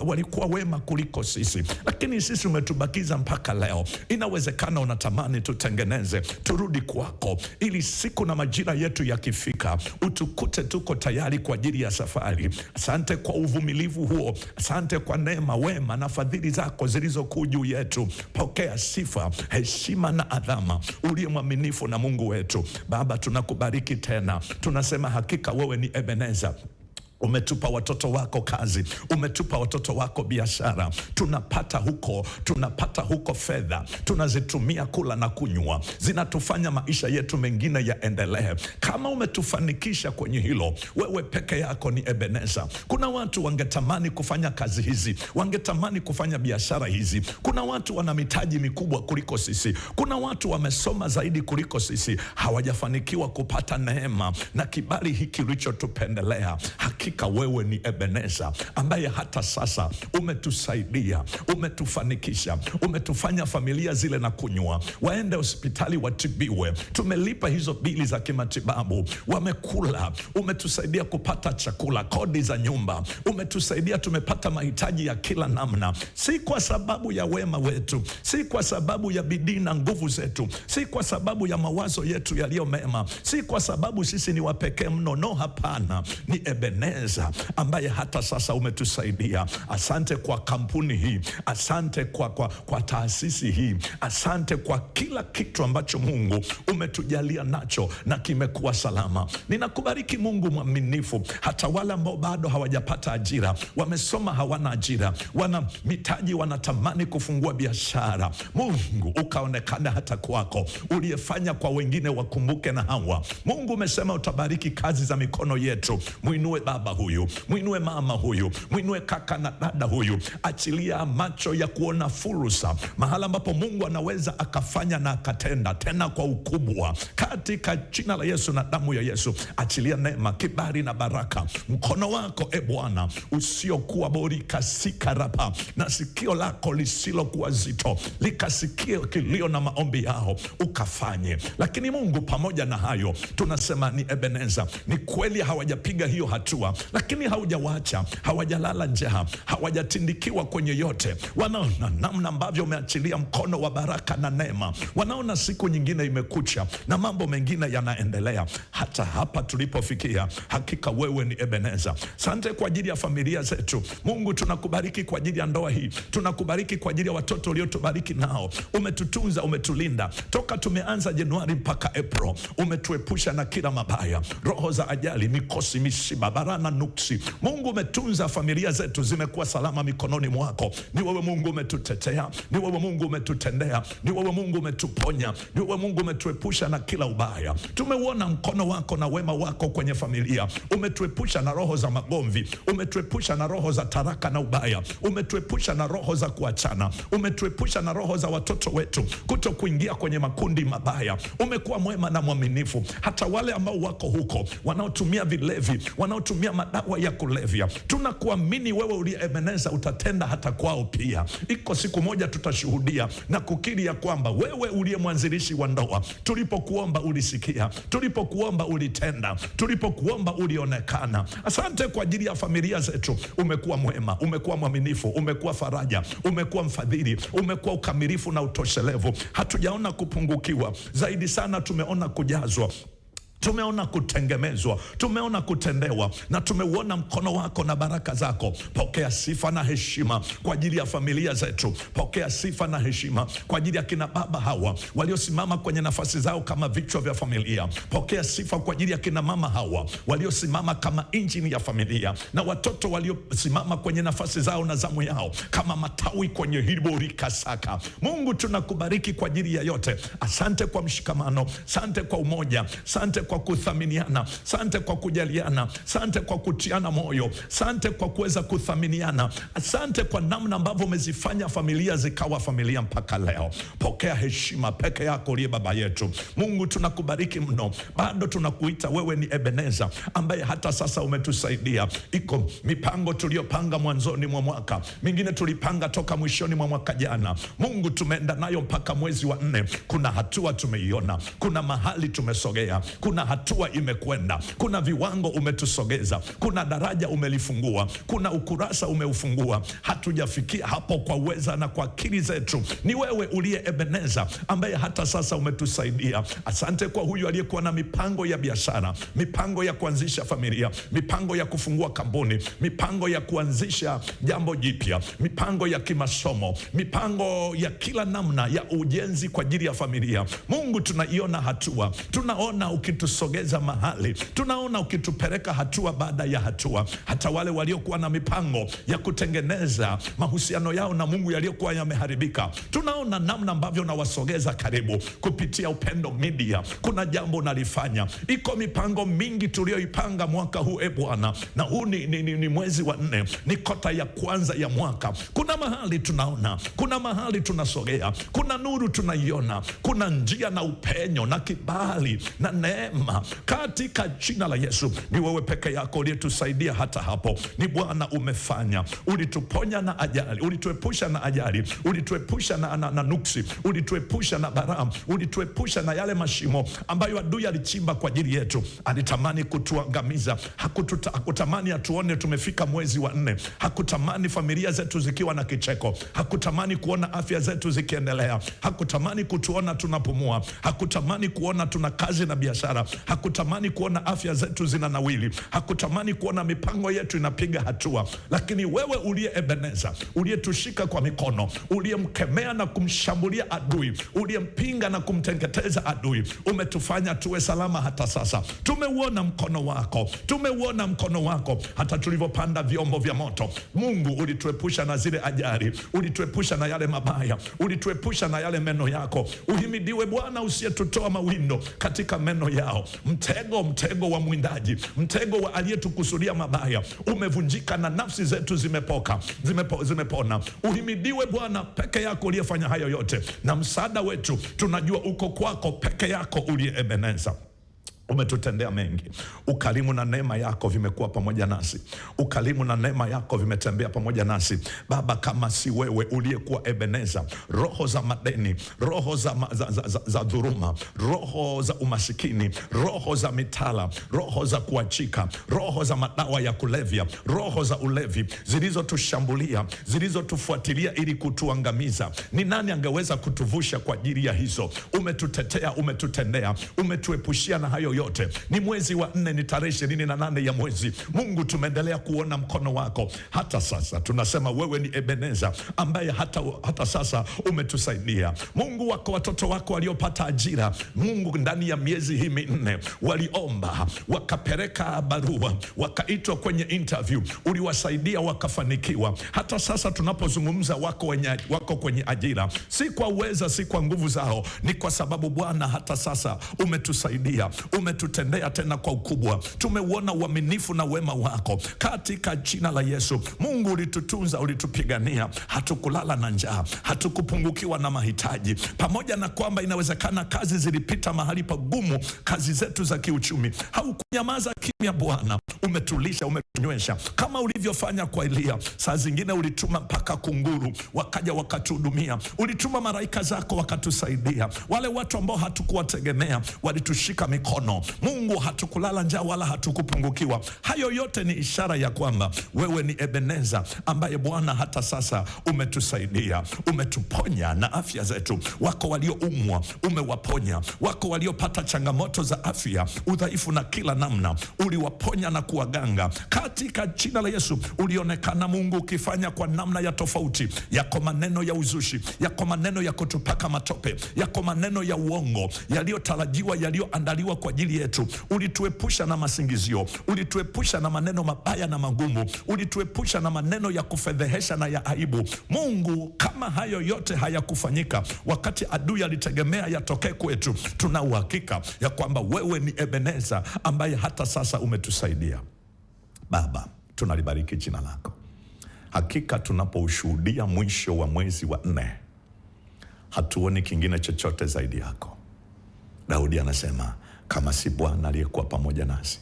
walikuwa wema kuliko sisi, lakini sisi umetubakiza mpaka leo. Inawezekana unatamani tutengeneze, turudi kwako, ili siku na majira yetu yakifika utukute tuko tayari kwa ajili ya safari. Asante kwa uvumilivu huo, asante kwa neema, wema na fadhili zako zilizokuu juu yetu. Pokea sifa, heshima na adhama, uliye mwaminifu na Mungu wetu. Baba, tunakubariki tena, tunasema hakika wewe ni Ebeneza. Umetupa watoto wako kazi, umetupa watoto wako biashara, tunapata huko, tunapata huko fedha, tunazitumia kula na kunywa, zinatufanya maisha yetu mengine yaendelee. Kama umetufanikisha kwenye hilo, wewe peke yako ni Ebeneza. Kuna watu wangetamani kufanya kazi hizi, wangetamani kufanya biashara hizi. Kuna watu wana mitaji mikubwa kuliko sisi, kuna watu wamesoma zaidi kuliko sisi, hawajafanikiwa kupata neema na kibali hiki ulichotupendelea. Hakika wewe ni Ebeneza ambaye hata sasa umetusaidia, umetufanikisha, umetufanya familia zile na kunywa, waende hospitali watibiwe, tumelipa hizo bili za kimatibabu, wamekula, umetusaidia kupata chakula, kodi za nyumba, umetusaidia, tumepata mahitaji ya kila namna, si kwa sababu ya wema wetu, si kwa sababu ya bidii na nguvu zetu, si kwa sababu ya mawazo yetu yaliyo mema, si kwa sababu sisi ni wapekee mno. No, hapana, ni Ebeneza ambaye hata sasa umetusaidia. Asante kwa kampuni hii, asante kwa taasisi hii, asante kwa kila kitu ambacho Mungu umetujalia nacho na kimekuwa salama. Ninakubariki Mungu mwaminifu, hata wale ambao bado hawajapata ajira, wamesoma hawana ajira, wana mitaji, wanatamani kufungua biashara. Mungu ukaonekana hata kwako, uliyefanya kwa wengine wakumbuke na hawa. Mungu umesema utabariki kazi za mikono yetu. Muinue baba baba huyu, mwinue mama huyu, mwinue kaka na dada huyu. Achilia macho ya kuona fursa mahala ambapo Mungu anaweza akafanya na akatenda tena kwa ukubwa, katika jina la Yesu na damu ya Yesu. Achilia neema, kibali na baraka, mkono wako e Bwana usiokuwa bori kasikarapa, na sikio lako lisilokuwa zito likasikie kilio na maombi yao, ukafanye. Lakini Mungu, pamoja na hayo, tunasema ni Ebeneza. Ni kweli hawajapiga hiyo hatua, lakini haujawaacha, hawajalala njaa, hawajatindikiwa kwenye yote. Wanaona namna ambavyo umeachilia mkono wa baraka na neema, wanaona siku nyingine imekucha na mambo mengine yanaendelea hata hapa tulipofikia. Hakika wewe ni Ebeneza. Sante kwa ajili ya familia zetu Mungu, tunakubariki kwa ajili ya ndoa hii, tunakubariki kwa ajili ya watoto uliotubariki nao. Umetutunza, umetulinda toka tumeanza Januari mpaka April, umetuepusha na kila mabaya, roho za ajali, mikosi, misiba, barana, nuksi. Mungu umetunza familia zetu, zimekuwa salama mikononi mwako. Ni wewe Mungu umetutetea, ni wewe Mungu umetutendea, ni wewe Mungu umetuponya, ni wewe Mungu umetuepusha na kila ubaya. Tumeuona mkono wako na wema wako kwenye familia. Umetuepusha na roho za magomvi, umetuepusha na roho za taraka na ubaya, umetuepusha na roho za kuachana, umetuepusha na roho za watoto wetu kuto kuingia kwenye makundi mabaya. Umekuwa mwema na mwaminifu, hata wale ambao wako huko wanaotumia vilevi, wanaotumia madawa ya kulevya, tunakuamini wewe uliye Ebeneza utatenda hata kwao pia. Iko siku moja tutashuhudia na kukiri ya kwamba wewe uliye mwanzilishi wa ndoa, tulipokuomba ulisikia, tulipokuomba ulitenda, tulipokuomba ulionekana. Asante kwa ajili ya familia zetu. Umekuwa mwema, umekuwa mwaminifu, umekuwa faraja, umekuwa mfadhili, umekuwa ukamilifu na utoshelevu. Hatujaona kupungukiwa, zaidi sana tumeona kujazwa, tumeona kutengemezwa, tumeona kutendewa, na tumeuona mkono wako na baraka zako. Pokea sifa na heshima kwa ajili ya familia zetu. Pokea sifa na heshima kwa ajili ya kina baba hawa waliosimama kwenye nafasi zao kama vichwa vya familia. Pokea sifa kwa ajili ya kina mama hawa waliosimama kama injini ya familia, na watoto waliosimama kwenye nafasi zao na zamu yao kama matawi kwenye hiborikasaka. Mungu, tunakubariki kwa ajili ya yote. Asante kwa mshikamano, asante kwa umoja, asante kwa kuthaminiana, sante kwa kujaliana, sante kwa kutiana moyo, sante kwa kuweza kuthaminiana, asante kwa namna ambavyo umezifanya familia zikawa familia mpaka leo. Pokea heshima peke yako uliye baba yetu. Mungu, tunakubariki mno, bado tunakuita wewe ni Ebeneza ambaye hata sasa umetusaidia. Iko mipango tuliyopanga mwanzoni mwa mwaka, mingine tulipanga toka mwishoni mwa mwaka jana. Mungu, tumeenda nayo mpaka mwezi wa 4. Kuna hatua tumeiona, kuna mahali tumesogea, kuna hatua imekwenda, kuna viwango umetusogeza, kuna daraja umelifungua, kuna ukurasa umeufungua. Hatujafikia hapo kwa uweza na kwa akili zetu. Ni wewe uliye Ebeneza ambaye hata sasa umetusaidia. Asante kwa huyu aliyekuwa na mipango ya biashara, mipango ya kuanzisha familia, mipango ya kufungua kampuni, mipango ya kuanzisha jambo jipya, mipango ya kimasomo, mipango ya kila namna ya ujenzi kwa ajili ya familia. Mungu, tunaiona hatua, tunaona ukitusogeza mahali, tunaona ukitupeleka hatua baada ya hatua. Hata wale waliokuwa na mipango ya kutengeneza mahusiano yao na Mungu yaliyokuwa yameharibika, tunaona namna ambavyo nawasogeza karibu kupitia Upendo Media. Kuna jambo unalifanya. Iko mipango mingi tuliyoipanga mwaka huu, e Bwana, na huu ni mwezi wa 4, ni kota ya kwanza ya mwaka. Kuna mahali tunaona, kuna mahali tunasogea, kuna nuru tunaiona, kuna njia na upenyo na kibali na neema katika jina la Yesu. Ni wewe peke yako uliyetusaidia hata hapo. Ni Bwana umefanya, ulituponya na ajali, ulituepusha na ajali, ulituepusha na nuksi, ulituepusha na baraa, ulituepusha na yale mashimo ambayo adui alichimba kwa ajili yetu. Alitamani kutuangamiza, hakutamani atuone tumefika mwezi wa 4, hakutamani familia zetu zikiwa na kicheko, hakutamani kuona afya zetu zikiendelea, hakutamani kutuona tunapumua, hakutamani kuona tuna kazi na biashara, hakutamani kuona afya zetu zinanawili, hakutamani kuona mipango yetu inapiga hatua. Lakini wewe uliye Ebeneza, uliyetushika kwa mikono, uliyemkemea na kumshambulia adui, uliyempinga na kumteketeza adui, umetufanya tuwe salama hata sasa. Tumeuona mkono wako, tumeuona mkono wako hata tulivyopanda vyombo vya moto. Mungu, ulituepusha na zile ajali, ulituepusha na yale mabaya, ulituepusha na yale meno yako. Uhimidiwe Bwana usiyetutoa mawindo katika meno yao. yao. Mtego wa mwindaji, mtego wa aliyetukusudia mabaya umevunjika na nafsi zetu zimepona. Uhimidiwe Bwana peke yako uliyefanya hayo yote, na msaada wetu tunajua uko kwako peke yako uliye Ebeneza. Umetutendea mengi. Ukarimu na neema yako vimekuwa pamoja nasi. Ukarimu na neema yako vimetembea pamoja nasi. Baba, kama si wewe uliyekuwa Ebeneza, roho za madeni, roho za dhuluma, roho za umasikini, roho za mitala, roho za kuachika, roho za madawa ya kulevya, roho za ulevi zilizotushambulia, zilizotufuatilia ili kutuangamiza, ni nani angeweza kutuvusha kwa ajili ya hizo? Umetutetea, umetutendea, umetuepushia na hayo yote. Ni mwezi wa 4, ni tarehe 28 ya mwezi. Mungu, tumeendelea kuona mkono wako hata sasa. Tunasema wewe ni Ebeneza ambaye hata sasa umetusaidia. Mungu, wako watoto wako waliopata ajira, Mungu, ndani ya miezi hii 4 waliomba, wakapeleka barua, wakaitwa kwenye interview, uliwasaidia wakafanikiwa. Hata sasa tunapozungumza wako kwenye ajira, si kwa uweza, si kwa nguvu zao, ni kwa sababu Bwana hata sasa umetusaidia, umetutendea tena kwa ukubwa. Tumeuona uaminifu na wema wako katika jina la Yesu. Mungu, ulitutunza, ulitupigania, hatukulala na njaa, hatukupungukiwa na mahitaji. Pamoja na kwamba inawezekana kazi zilipita mahali pagumu, kazi zetu za kiuchumi, haukunyamaza kimya Bwana. Umetulisha, umetunywesha kama ulivyofanya kwa Elia. Saa zingine ulituma mpaka kunguru wakaja wakatuhudumia, ulituma malaika zako wakatusaidia. Wale watu ambao hatukuwategemea walitushika mikono. Mungu, hatukulala njaa wala hatukupungukiwa. Hayo yote ni ishara ya kwamba wewe ni Ebeneza ambaye Bwana hata sasa umetusaidia, umetuponya na afya zetu. Wako walioumwa umewaponya, wako waliopata changamoto za afya, udhaifu na kila namna, uliwaponya na kuwaganga katika jina la Yesu. Ulionekana Mungu ukifanya kwa namna ya tofauti. Yako maneno ya uzushi, yako maneno ya kutupaka matope, yako maneno ya uongo yaliyotarajiwa, yaliyoandaliwa kwa ajili yetu. Ulituepusha na masingizio, ulituepusha na maneno mabaya na magumu, ulituepusha na maneno ya kufedhehesha na ya aibu. Mungu, kama hayo yote hayakufanyika wakati adui alitegemea yatokee kwetu, tuna uhakika ya kwamba wewe ni Ebeneza ambaye hata sasa umetusaidia. Baba, tunalibariki jina lako. Hakika tunapoushuhudia mwisho wa mwezi wa 4, hatuoni kingine chochote zaidi yako. Daudi anasema, kama si Bwana aliyekuwa pamoja nasi,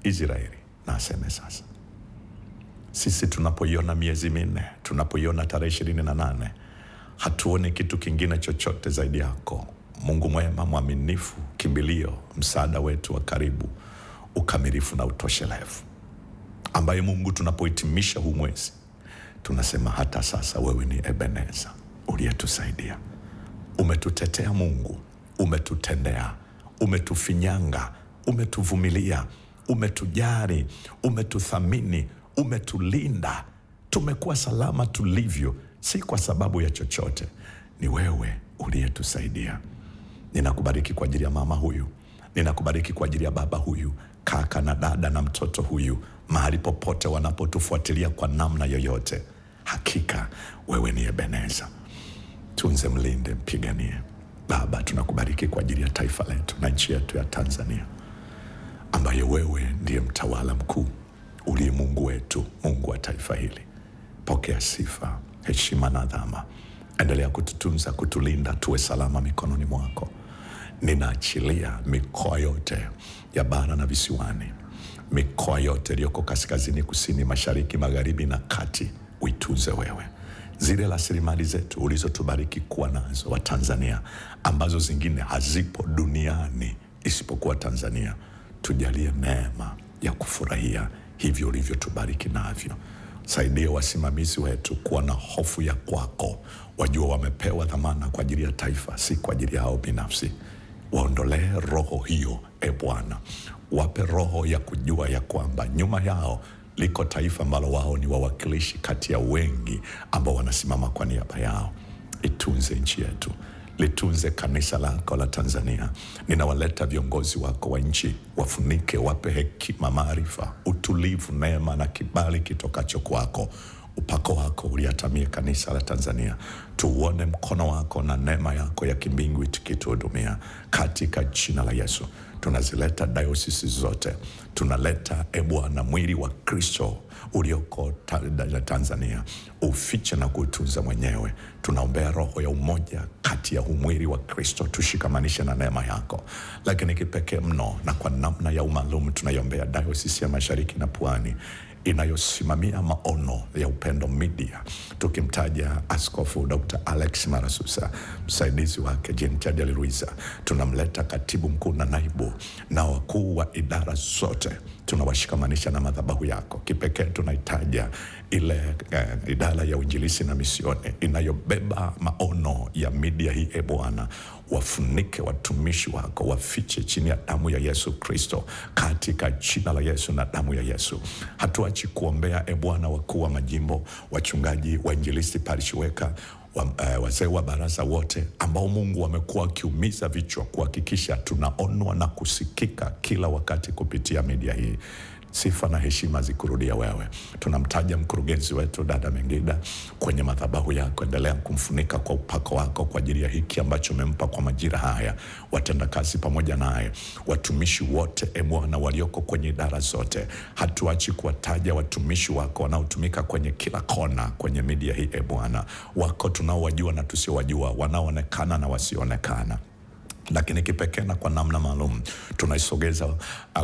Israeli na aseme sasa. Sisi tunapoiona miezi 4, tunapoiona tarehe 28, hatuoni kitu kingine chochote zaidi yako. Mungu mwema, mwaminifu, kimbilio, msaada wetu wa karibu, ukamilifu na utoshelevu, ambaye Mungu tunapohitimisha huu mwezi tunasema hata sasa wewe ni Ebeneza uliyetusaidia. Umetutetea Mungu, umetutendea, umetufinyanga, umetuvumilia, umetujali, umetuthamini, umetulinda. Tumekuwa salama tulivyo, si kwa sababu ya chochote, ni wewe uliyetusaidia. Ninakubariki kwa ajili ya mama huyu, ninakubariki kwa ajili ya baba huyu, kaka na dada na mtoto huyu, mahali popote wanapotufuatilia kwa namna yoyote. Hakika wewe ni Ebeneza. Tunze, mlinde, mpiganie. Baba, tunakubariki kwa ajili ya taifa letu na nchi yetu ya Tanzania, ambaye wewe ndiye mtawala mkuu, uliye Mungu wetu, Mungu wa taifa hili. Pokea sifa, heshima na adhama. Endelea kututunza, kutulinda, tuwe salama mikononi mwako. Ninaachilia mikoa yote ya bara na visiwani, mikoa yote iliyoko kaskazini, kusini, mashariki, magharibi na kati, uitunze wewe. Zile rasilimali zetu ulizotubariki kuwa nazo wa Tanzania, ambazo zingine hazipo duniani isipokuwa Tanzania, tujalie neema ya kufurahia hivyo ulivyotubariki navyo. Saidia wasimamizi wetu kuwa na hofu ya kwako, wajua wamepewa dhamana kwa ajili ya taifa, si kwa ajili yao binafsi. Waondolee roho hiyo, e Bwana. Wape roho ya kujua ya kwamba nyuma yao liko taifa ambalo wao ni wawakilishi kati ya wengi ambao wanasimama kwa niaba yao. Itunze nchi yetu, litunze kanisa lako la Tanzania. Ninawaleta viongozi wako wa nchi, wafunike, wape hekima, maarifa, utulivu, neema na kibali kitokacho kwako. Upako wako uliatamie kanisa la Tanzania. Tuone mkono wako na neema yako ya kimbingu ikituhudumia katika jina la Yesu. Tunazileta dayosisi zote, tunaleta e Bwana mwili wa Kristo ulioko Tanzania, ufiche na kuutunza mwenyewe. Tunaombea roho ya umoja kati ya huu mwili wa Kristo, tushikamanishe na neema yako. Lakini kipekee mno na kwa namna ya umaalum tunaiombea dayosisi ya Mashariki na Pwani inayosimamia maono ya Upendo Media, tukimtaja Askofu Dr. Alex Marasusa, msaidizi wake Jean Tadel Luiza, tunamleta katibu mkuu na naibu na wakuu wa idara zote, tunawashikamanisha na madhabahu yako. Kipekee tunaitaja ile idara ya uinjilisti na misioni inayobeba maono ya media hii. E Bwana, wafunike watumishi wako, wafiche chini ya damu ya Yesu Kristo, katika jina la Yesu na damu ya Yesu. Hatuachi kuombea e Bwana wakuu wa majimbo, wachungaji, wainjilisti, parishweka, wazee wa baraza wote ambao Mungu wamekuwa wakiumiza vichwa kuhakikisha tunaonwa na kusikika kila wakati kupitia media hii. Sifa na heshima zikurudia wewe. Tunamtaja mkurugenzi wetu dada Mengida kwenye madhabahu yako, endelea kumfunika kwa upako wako kwa ajili ya hiki ambacho umempa kwa majira haya, watendakazi pamoja naye, watumishi wote e Bwana walioko kwenye idara zote. Hatuachi kuwataja watumishi wako wanaotumika kwenye kila kona kwenye media hii e Bwana, wako tunaowajua na tusiowajua, wanaoonekana na wasioonekana. Lakini kipekee na kwa namna maalum tunaisogeza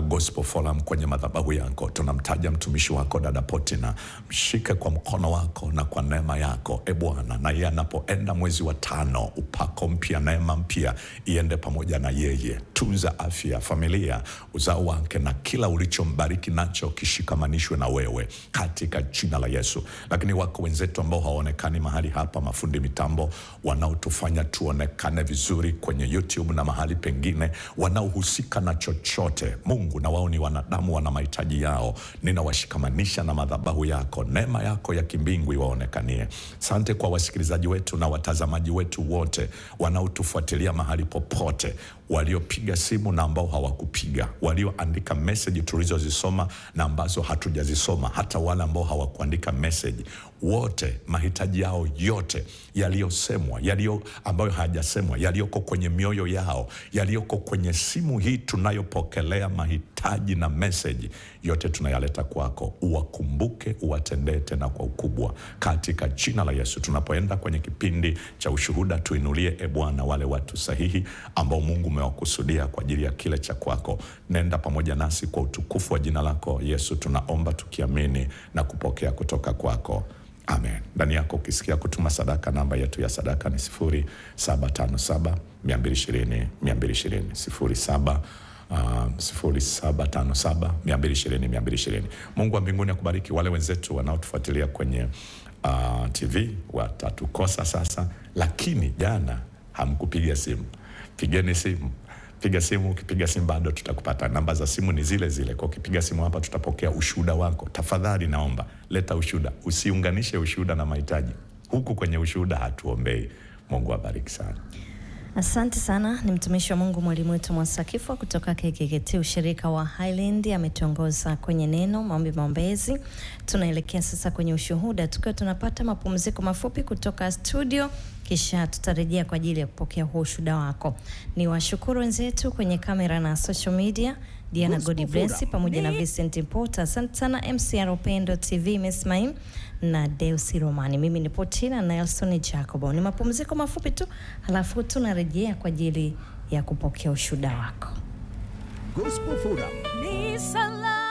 Gospel Forum kwenye madhabahu yako. Tunamtaja mtumishi wako dada Potina, mshike kwa mkono wako na kwa neema yako e Bwana, na yeye anapoenda mwezi wa 5, upako mpya, neema mpya iende pamoja na yeye. Tunza afya, familia, uzao wake na kila ulichombariki nacho kishikamanishwe na wewe katika jina la Yesu. Lakini wako wenzetu ambao hawaonekani mahali hapa, mafundi mitambo wanaotufanya tuonekane vizuri kwenye YouTube na mahali pengine, wanaohusika na chochote Mungu, na wao ni wanadamu, wana mahitaji yao. Ninawashikamanisha na madhabahu yako, neema yako ya kimbingu iwaonekanie. Asante kwa wasikilizaji wetu na watazamaji wetu wote wanaotufuatilia mahali popote, waliopiga simu na ambao hawakupiga, walioandika message tulizozisoma na ambazo hatujazisoma, hata wale ambao hawakuandika message, wote mahitaji yao yote yaliyosemwa, yaliyo ambayo hayajasemwa, yaliyoko kwenye mioyo yao, yaliyoko kwenye simu hii tunayopokelea mahitaji na message, yote tunayaleta kwako. Uwakumbuke, uwatendee tena kwa ukubwa katika jina la Yesu. Tunapoenda kwenye kipindi cha ushuhuda, tuinulie e Bwana wale watu sahihi ambao Mungu umewakusudia kwa ajili ya kile cha kwako. Nenda pamoja nasi kwa utukufu wa jina lako Yesu, tunaomba tukiamini na kupokea kutoka kwako. Amen. Ndani yako ukisikia kutuma sadaka, namba yetu ya sadaka ni 0757 220 220, 0757 220 220. Mungu wa mbinguni akubariki. Wale wenzetu wanaotufuatilia kwenye TV watatukosa sasa, lakini jana hamkupiga simu. Pigeni simu. Piga simu, ukipiga simu bado tutakupata. Namba za simu ni zile zile. Kwa ukipiga simu hapa tutapokea ushuhuda wako. Tafadhali naomba leta ushuhuda. Usiunganishe ushuhuda na mahitaji. Huku kwenye ushuhuda hatuombei. Mungu abariki sana. Asante sana. Ni mtumishi wa Mungu mwalimu wetu Mwasakifwa kutoka KKKT ushirika wa Highland, ametuongoza kwenye neno maombi maombezi. Tunaelekea sasa kwenye ushuhuda tukiwa tunapata mapumziko mafupi kutoka studio, kisha tutarejea kwa ajili ya kupokea huo ushuhuda wako. Ni washukuru wenzetu kwenye kamera na social media, Diana Godi Bless pamoja na Vincent Porter. Asante sana MCR Upendo TV, Miss Maim na Deusi Romani. Mimi ni Potina Nelson Jacobo. Ni mapumziko mafupi tu, halafu tunarejea kwa ajili ya kupokea ushuhuda wako. Gospel Forum. Ni salama.